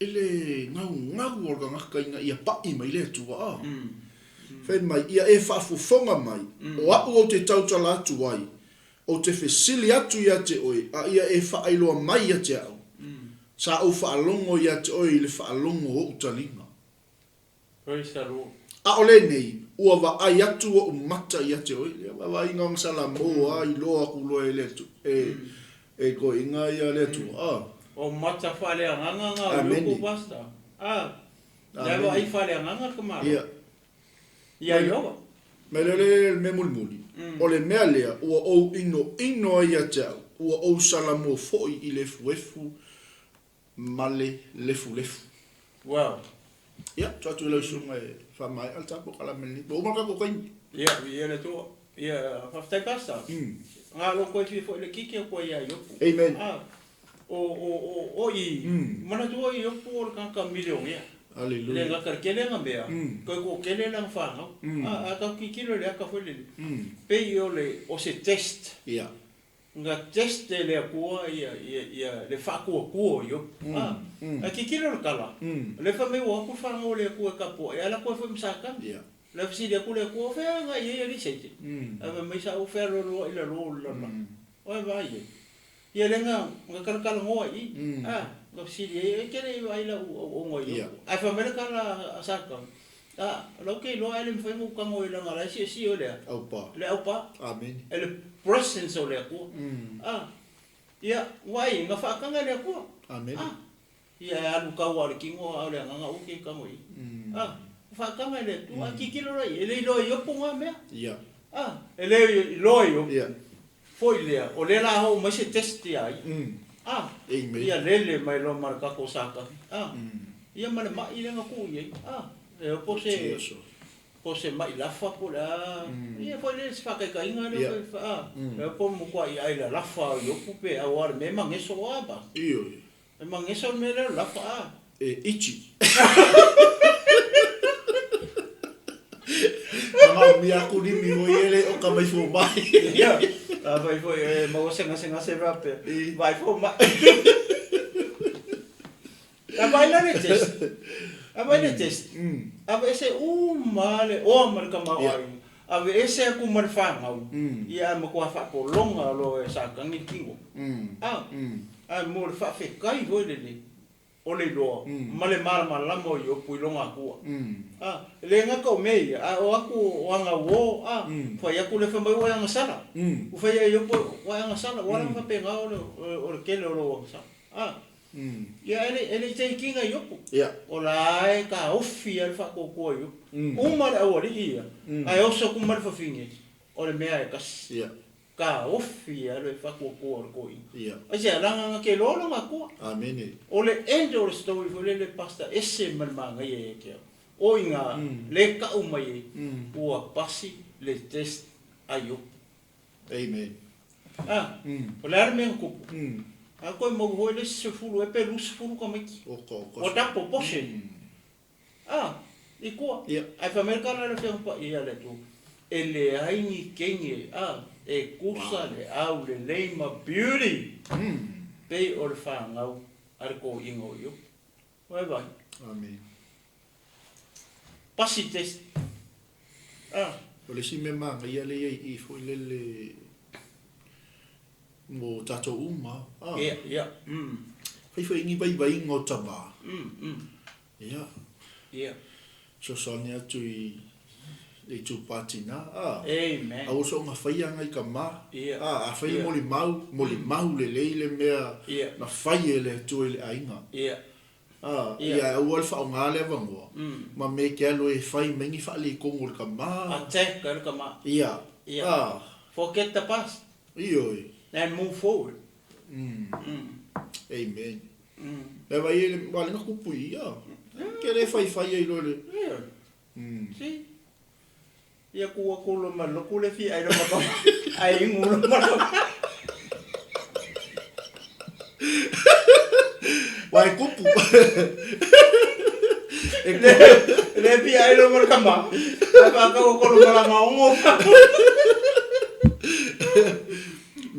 i le gaugau o le tagata ina ia paʻi mai le Atua, a. Fai mai, ia e faafofoga mai, o aʻu ou te tautala atu ai, Ou te fesili atu ia te oe, a ia e faailoa mai ia te au. Sa ou faalogo ia te oe i le faalogo o ou taliga. Praise the Lord. A o lenei, ua vaai atu ou mata ia te oe. Lea vaavaaiga o Salamo a iloa aku loa e le Atua, e, e toeaiina ia le Atua. A. O mata faaleagaga nga o Iopu Pastor. A. Lea vaai faaleagaga le tamaloa. Ia. Ia Iowa. Mai lea le mea mulimuli, o le mea lea ua ou inoino ai ia te au, ua ou salamo foi i le efuefu ma le lefulefu. Wow. Ia, tuu atu i lau susuga e faamaea le tatou kalame lenei. Ua uma le tatou taimi. Ia, ia le Atua. Ia, faafetai Pastor. Nga lo koe fia foi le kiki o koe ia Iopu. Amen. Ah, o, o, o, o i, manatua o Iopu o le tagata milionea. Aleluia. Le gata le kele nga mea, koe ko kele langa whanau. A, a tau kikilo le aka foi lele. Pei o le, o se test. Ia. Nga test e le Atua ia, ia, ia, le whaakuakua o Iopu. A, a kikilo le kala. Le wha mai o aku whanau o le Atua e kapua. E ala koe foi masakami. Ia. Le fesili aku le Atua, o fea nga i ai ali seite. A fai mai sa o fea loa i la lo la la. O e vai e. Ia le nga nga kalakalanoa i i, a, nga fesili ai, e kele i vaai lau auaunga i oku. Ae fai mai le kala a Saka, a, o lau ke iloa ae le mafai ona ou tago i lana la e siasia o le a? Aupa. Le aupa. Amene. E le presence o le Atua. A, ia, vaai, nga faataga e le Atua. Amene. A, ia e alu kau a o le kino a o le agaga aua ke tago i i. A, faataga e le Atua, a tilotilo la i ai, e le iloa i oku nga mea. Ia. A, e le iloa i oku. Ia. Foi lea, o lea la a oo mai se test ia ia. A, ia lele mai loa ma le tatou Satani. A, ia ma le ma'i lea na tuu i ai. A, e o po se, po se ma'i lafa po o le a, ia foi lea se faataitaiga lea foi, a, e o po matuai ai lalafa o Iopu pe aua o le mea e mageso a ba. Ioe. E mageso le mea lea o le lafa a. E itchy. Manaomia aku limi foi e le oka mai fomai. Ia, afai foi e maua se gasegase faapea, vaai fomai. A vaai la le test. A vaai le test. Aveese uma le oa ma le tamaoaiga. Aveese atu ma le fanau, ia ae matua faapologa loa e Satani le tino. A, ae mo le faafetai foi lelei. o le iloa ma le malamalama o Iopu i lona Atua. A, e le gata o mea ia, a o atu o ana uō, a, fai atu le fai mai ua e agasala. Ua fai ia Iopu, ua e agasala, ua ala ona faapena o le, o le tele o lou agasala. A, ia e le, e le i taikina Iopu. O la e taofi lava le faatuatua o Iopu. Uma le aualii ia, ae oso atu ma le fafine, o le mea e tasi. Taofi alu e fatuatua o le toeaina. Ia. Aisea, leaga na te iloa lona Atua. Amene. O le end o le story foi lele pastor ese ma le manaia ia te au. O i ina le tau mai ai ua pasi le test a Iopu. Amen. A, o le a le mea na tupu? A toe mau foi le isi 10 ea pe 20 tamaiti. Oka oka. Ua double portion. A, i kua. Ia. Ae fai mai le tala a le Afioga Paia a le Atua, E leai ni kenge, a, e kusa le au lelei ma beauty, pei o le fanau a le toeaina o Iopu. Ua e vaai. Amen. Pasi test. A. O le isi mea manaia lea i i foi lele. Mo tatou uma. A. Ia, ia. Fai foi ni vaivaiga o tama. Ia. Ia. Fesoasoani atu i le itupa tina. A. Amen. Aua soonga faia ngai kama. Ia. A, a fai le Ia. molimau, molimau lelei le mea Ia. na fai e le Atua i le aiga. Ia. A, Ia. ia aua le faaaoga le avanoa ma mea e te alu ai e fai mai ni faaletonu o le kama. Attack ai le kama. Ia. Ia. A. Forget the past. Ioe. And move forward. Amen. Le vai e le wa le kupu ia. Ke le fai fai ai lo le. Ia. Si. Ia ku aku lo ma lo ku le fi ai lo ma ka. Ai ngu lo ma lo. Wa e kupu. E Le le fi ai lo ma ka ma. Ai pa ka ko lo ma la ma ngo.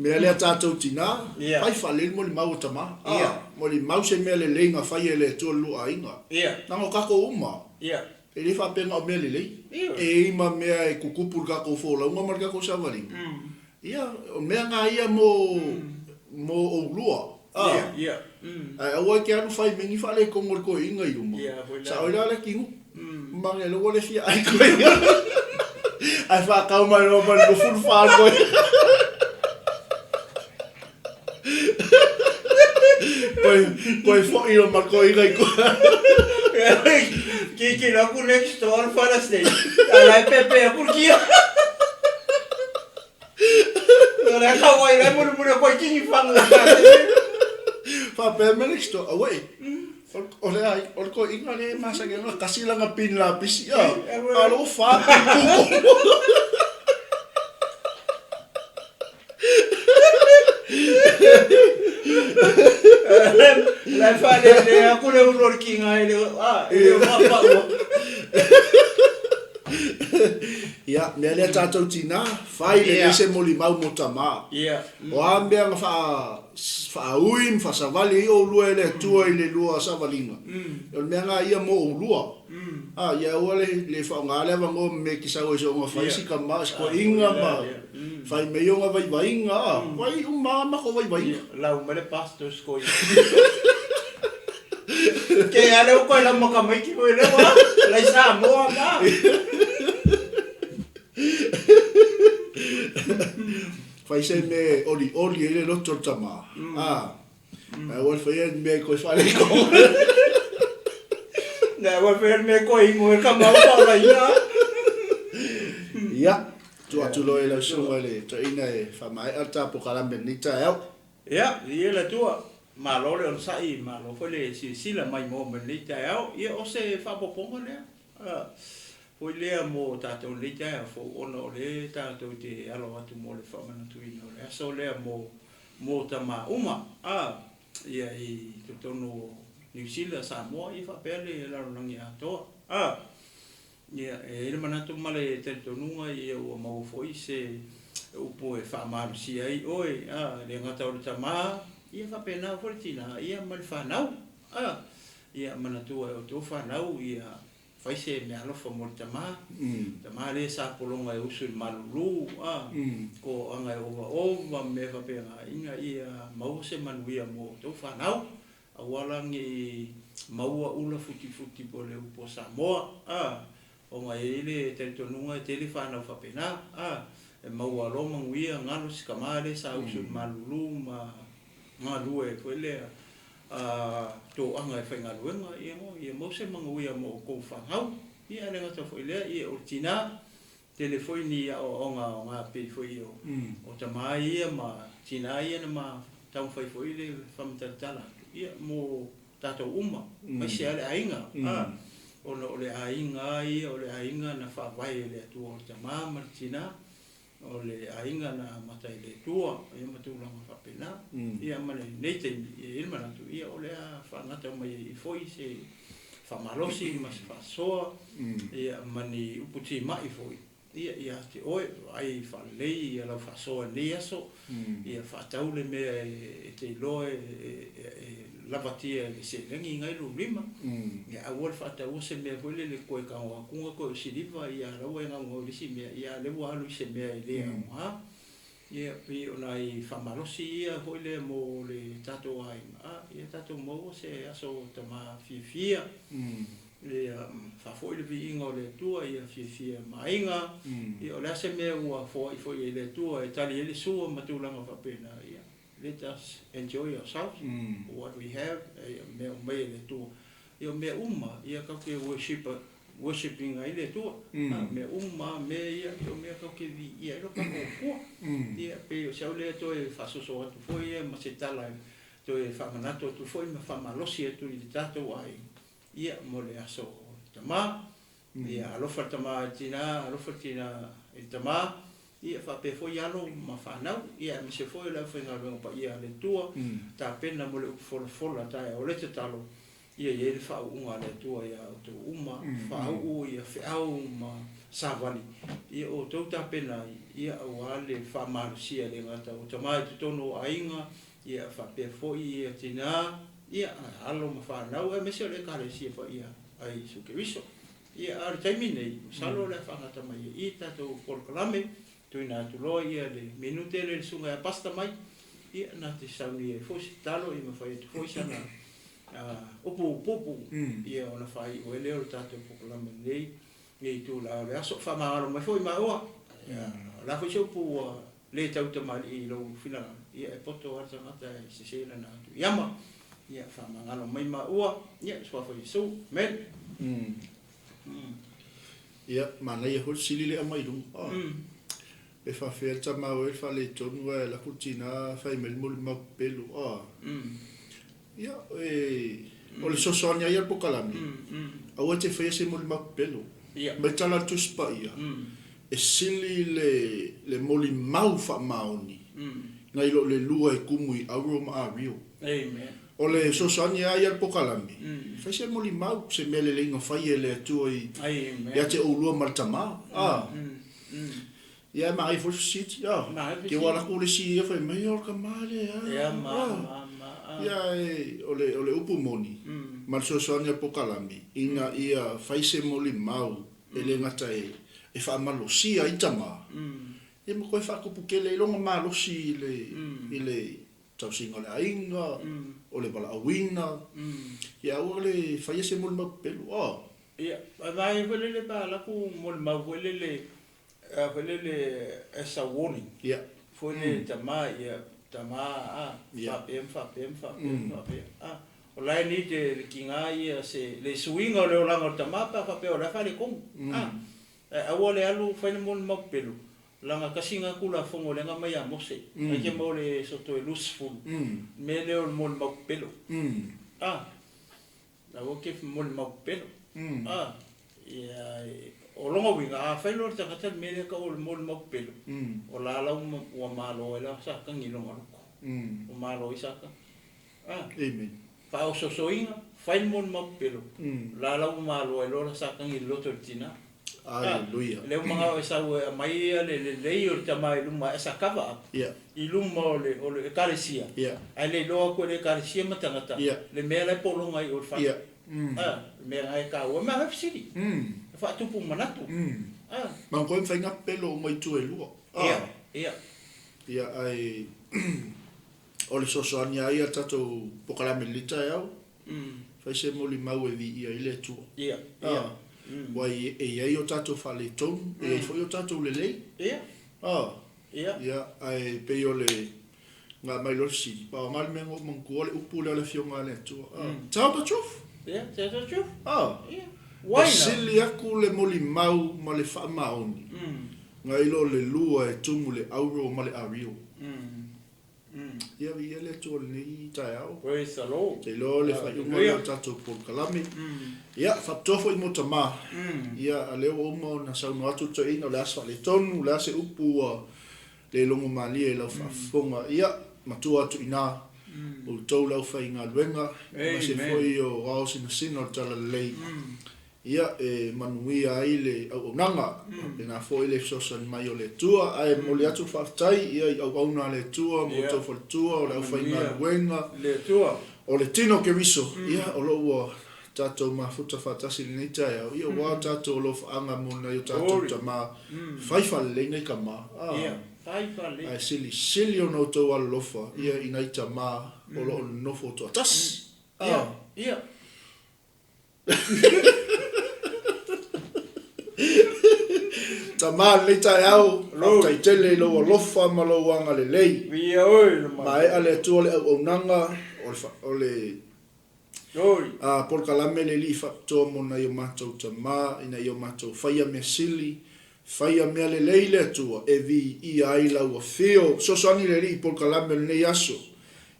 Mea lea tatou tina, Ia. fai faalelei le molimau o tama. Ia. A, molimau se mea lelei na fai e le Atua le lua aiga. Ia. Leaga o tatou uma, Ia. e le faapea o mea lelei. Ia. E i ai ma mea e kukupu i le tatou folauga ma le tatou savaliga. Ia, o mea na ia mo, mo oulua. A, Ia, ia. Ae aua e te alu fai mai ni faaletonu o le toeaina i luma. Ia, foi la. Sao ai la le tino. Mange le ua le fia ai koe. Ae whakau mai loa ma le 24 koe. Koe, koe fo'i o ma koe i koe. Ki ki la ku next door Father's Day. Ala pepe aku kia. Ora ka wai lai mulu mulu koe kingi whangu. Whapea me next door, away. O le ai, o le koe inga le masa ke nga kasi langa pin la pisi. A, alo wha kuko. Lai wha le le aku le ulor ki ngā le a le wha wha ua. Ia, mea lea tatou tina, fai le Ia. se molimau mo tamā. Ia. O a mea na faaui ma faasavali ai oulua e le Atua i le lua savaliga. O le mea na ia mo oulua. A, ia aua le le faaaoga le avanoa ma mea e te sau ai soonga fai si kama, si koeina ma fai mai ona vaivaiga. A, vai uma a makou vaivaiga. Lau mai le pastors koi. Ke ale o koe la makamaiki koe le wa. Lai Samoa ma. Fai se mea e olioli ai le loto o le tamā. A, aua le faia ni mea e koe faaletonu. Na ua faia le mea koe ingo e ka mau paolaina. Ia, tuu atu loa i lau susuga i le toeaina e faamaea le tapokalame i lenei taeao. Ia, ia le Atua, malo le onosai, malo foi le silasila mai mo ma lenei taeao. Ia, o se faaopoopoga lea, foi lea mo tatou i lenei taeao fou, ona o lea tatou te alo atu mo le faamanatuina o le aso lea mo, mo tama uma, ia, i totonu o Niu Sila, Samoa, ia faapea le lalolagi atoa. Ia, e i ai le manatu ma le talitonuga ia ua maua foi se upu e faamalosia ai oe, a, e le gata o le tama, ia faapena foi le tina, ia ma le fanau, a, ia manatua e outou fanau ia fai se meaalofa mo le tama, tama lea sa pologa e usu i le malulu, a, toaga e ovaova ma mea faapena, ina ia maua se manuia mo outou fanau. Aua la ne i maua ula futifuti po o le upu a Samoa, a, ona e i ai le talitonuga e tele fanau faapena, a, e maua loa manuia galo si tama lea sa usu i le malulu ma galue foi lea, a, toaga e faigaluega, ia no, ia maua se manuia mo outou fanau. Ia, ae le gata foi i lea, ia o le tina, Tele foi ni aoaoga aoga pei foi o o tama ia ma tina ia na ma taumafai foi le faamatalatala atu ia mo tatou uma aemaise lava le aiga a ona o le aiga lava ia o le aiga na faavae e le Atua o le tama ma le tina o le aiga na amata i le Atua ia ma tulaga faapena ia ma lenei taimi e i ai le manatu ia o le a faagata mai ai foi se faamalosi ma se faasoa ia ma ni upu timai foi ia ia te oe, vaai faalelei ia lau faasoa i lenei aso, ia faatau le mea e te iloa e lavatia i le seleni nai lou lima, ia aua le faataua se mea foi lele koe tago atu na toe o siliva ia la ua e gaugau i le isi mea, ia a o lea ua alu i se mea e le aoga. Ia, pei o nai faamalosi ia foi lea mo le tatou aiga, a, ia tatou maua se aso tama fiafia, ia faafoi le viiga o le Atua, ia fiafia ma aiga, ia o le a se mea ua foai foi e le Atua e tali ai le sua ma tulaga faapena, ia, let us enjoy ourselves, what we have, ia, mea uma mai e le Atua. Ia o mea uma, ia tatou te worship, worship ina ai le Atua. A, mea uma lava mea ia, ia o mea tatou te viia ai lo tatou Atua. Ia, pei o si au lea toe faasoso atu foi ia ma se tala e toe faamanatu atu foi ma faamalosi atu i le tatou aiga, ia, mo le aso tama. Ia alofa le tama i le tina, alofa le tina i le tama, ia faapea foi alo ma fanau, ia aemaise foi o le aufaigaluega paia a le Atua, tapena mo le upu folafola taeao o le tatalo, ia i ai le faauuga a le Atua ia outou uma, faauu ia feau ma savali, ia outou tapena ai, ia aua le faamalosia e le gata o tama i totonu o aiga, ia faapea foi ia tina, ia alo ma fanau, aemaise o le Ekalesia paia a Iesu Keriso. Ia, a o le taimi nei, masalo o le a faagata mai ai i i le tatou polokalame, tuuina atu loa ia le minute lea i le susuga ia Pastor Mike, ia, na te sauni ai foi se tatalo, ia ma fai atu foi sana upu puupuu, ia ona faaiu ai lea o le tatou polokalame i lenei itula o le aso. Faamagalo mai foi maua, ia, o le a foi se upu ua le tautamalii i lou finagalo, ia e poto lava le tagata e sese lana atu i ama. Ia faamagalo mai maua, ia i le Suafa o Iesu. Amene. Ia, manaia foi le fesili lea aumai i luga. Oh. Pe faafefea le tama o e faaletonu ae alu atu le tina fai mai le molimau pepelo. Oh. Ia, e, o le fesoasoani lava ia o le polokalame, aua e te faia se molimau pepelo. Mai tala a le Tusi Paia, e sili le, le molimau faamaoni nai lo le lua e kumu i auro ma ario. O le fesoasoani lava ia a le polokalame, fai se molimau, se mea lelei na fai e le Atua i, ia te oulua ma le tama. A. Ia e manaia foi le fesili, a. Te ua alu atu le isi ia fai mai, o le tama lea, a. Ia e, o le, o le upu moni, ma le fesoasoani a le polokalame, ina ia fai se molimau e le gata e, e faamalosia ai tama, ia ma toe faatupu tele ai lona malosi i le, i le tausiga o le aiga, o le valaauina, ia aua le faia se molimau pepelo, a. Ia, vaai foi lele pe a alu atu molimau foi lele foi lele as a warning. Ia. Foi lele tama ia tama a faapea ma faapea ma faapea ma faapea a. O la e need le tiga ia se le suiga o le olaga o le tama pe a faapea o la e faaletonu a. Ae aua le alu fai le molimau pepelo leaga tasi na Tulafono lea na aumai ia Mose ai ke mo le soto e 20 mea lea o le molimau pepelo a. Aua ke molimau pepelo. A, ia, o lona uiga, a fai loa le tagata le mea lea e tau o le molimau pepelo, o la la ua malo ai la Satani i lona loto. Ua malo ai Satani. A, Amen. Faaosoosoina, fai le molimau pepelo, o la la ua malo ai loa la Satani i le loto o le tina. Hallelujah. Lea ua manao e sau e aumai ia le lelei o le tama i luma as a cover up i luma o le o le ekalesia ae le iloa atu e le ekalesia ma tagata le mea la e pologa ai o le fale. A, le mea na e taua ma e fesili. E faatupu manatu. A. Ma koe mafai na pepelo uma itu e lua. Ia, ia. Ia ae o le fesoasoani lava ia a le tatou polokalame i lenei taeao, fai se molimau e viia ai le Atua. Ia, ia. Aua e i ai o tatou faaletonu, e i ai foi o tatou lelei. Ia. Ia. Ia, ae pei o le na aumai loa le fesili, pau lava le mea na ou manatua o le upu lea a le Afioga a le Atua. Tell the truth. Ia, tell the truth. Ia. Why not? E sili atu le molimau ma le faamaoni, nai lo le lua e tumu le auro ma le ario. Ia viia le Atua i lenei taeao. Praise the Lord. Te iloa le faaiuga lea o le tatou polokalame. Ia, faapitoa foi mo tama. Ia, a lea ua uma ona saunoa atu le toeaina, o le a se faaletonu, o le a se upu ua le logomalie i lau faafofoga. Ia, matua atu i ina, outou le aufaigaluega, aemaise foi o ao sinasina o le Talalelei. Ia, e manuia ai le auaunaga, faapena foi le fesoasoani mai o le Atua. Ae momoli atu le faafetai ia i auauna a le Atua ma outou faletua, o le aufaigaluega, o le tino o Keriso, ia, o lo o ua tatou mafuta faatasi i lenei taeao, ia ua o tatou alofaaga mo nai o tatou tama, fai faalelei nai tama, a, ae silisili ona outou alolofa ia i nai tama o lo o nonofo toatasi, a. Tama lenei taeao, faafetai tele i lou alofa ma lou agalelei. Maea le Atua le auaunaga o le polokalame le Alii faapitoa mo nai o matou tama ina ia o matou faia mea sili, faia mea lelei le Atua e viia ai lau afio. Fesoasoani le Alii i polokalame o lenei aso.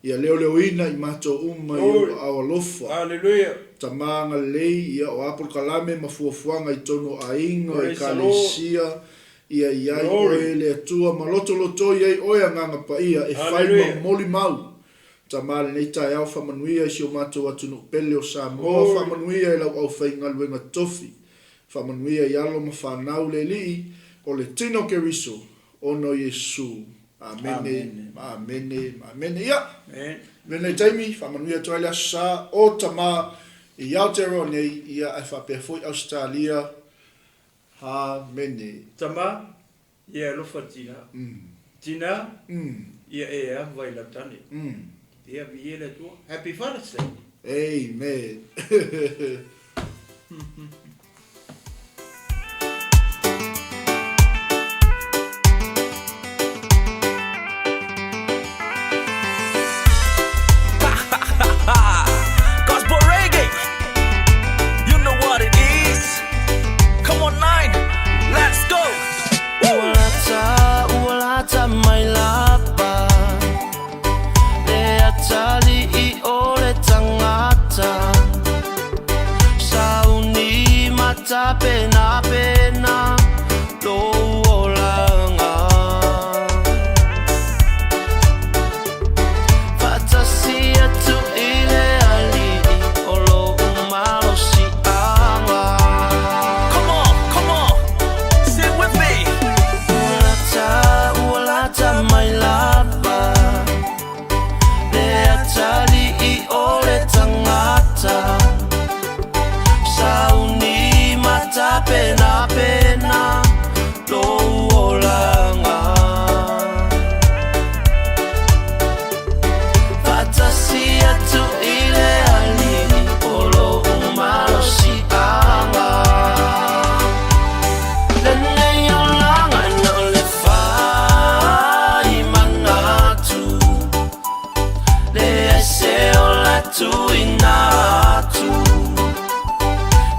Ia leoleoina i matou uma i ou aao alofa. Tama agalelei, ia o a polokalame ma fuafuaga i totonu o aiga, o Ekalesia, ia i ai oe le Atua ma lotolotoi ai oe Agaga Paia e fai ma molimau. Tama lenei taeao faamanuia i si o matou atunuu pele o Samoa, faamanuia i lau aufaigaluega tofi, faamanuia i alo ma fanau le Alii o le tino o Keriso, ona o Iesu. Amene, ma amene, ma amene. Ia, lenei taimi, faamanuia atu ai le Aso Sa o Tama i Aotearoa nei, ia, ae faapea foi Ausetalia. Amene. Tama, ia e alofa tina. Tina, ia e ava i lau tane. Ia, viia le Atua. Happy Father's Day. Amen. Gospel reggae, you know what it is. Come on, nine, let's go. Ua lata, ua lata mai lava le atalii o le tagata. Sauni ma tapenapena lou olaga. Faatasi atu i le Alii o lou malosiaga. Come on, come on, sing with me. Ua lata, ua lata mai lava le atalii o le tagata. Sauni ma tapenapena lou olaga. Faatasi atu i le Alii o lou malosiaga. Lenei olaga na o le faimanatu. Leai se ola tuuina atu.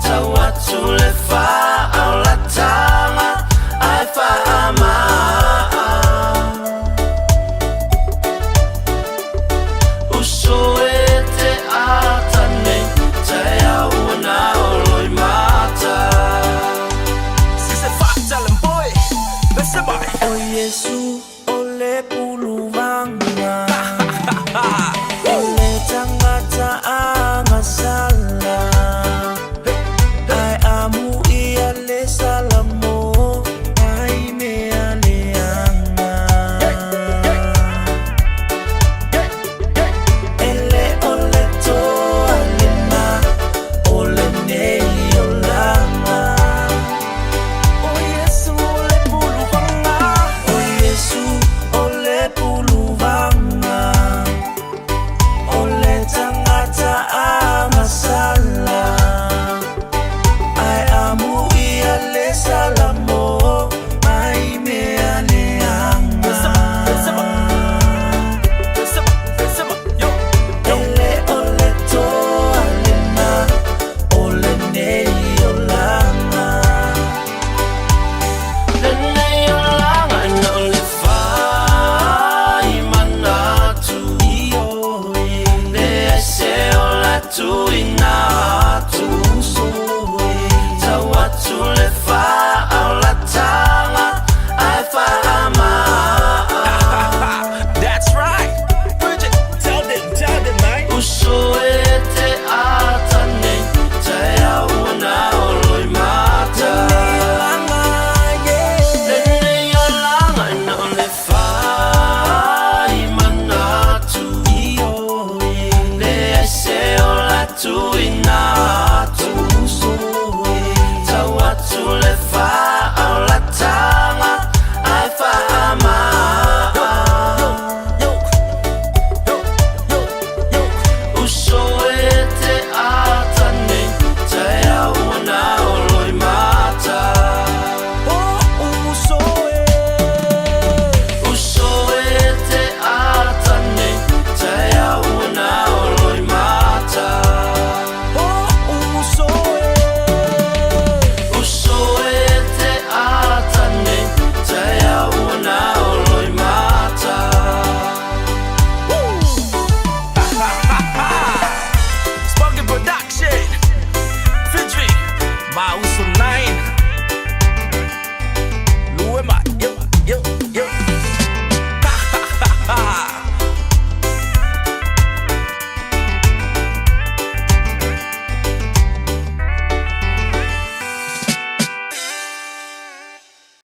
Tau atu le faaolataga ae faamaa. Uso e te ata nei, taeao ua na olo i mata. O Iesu.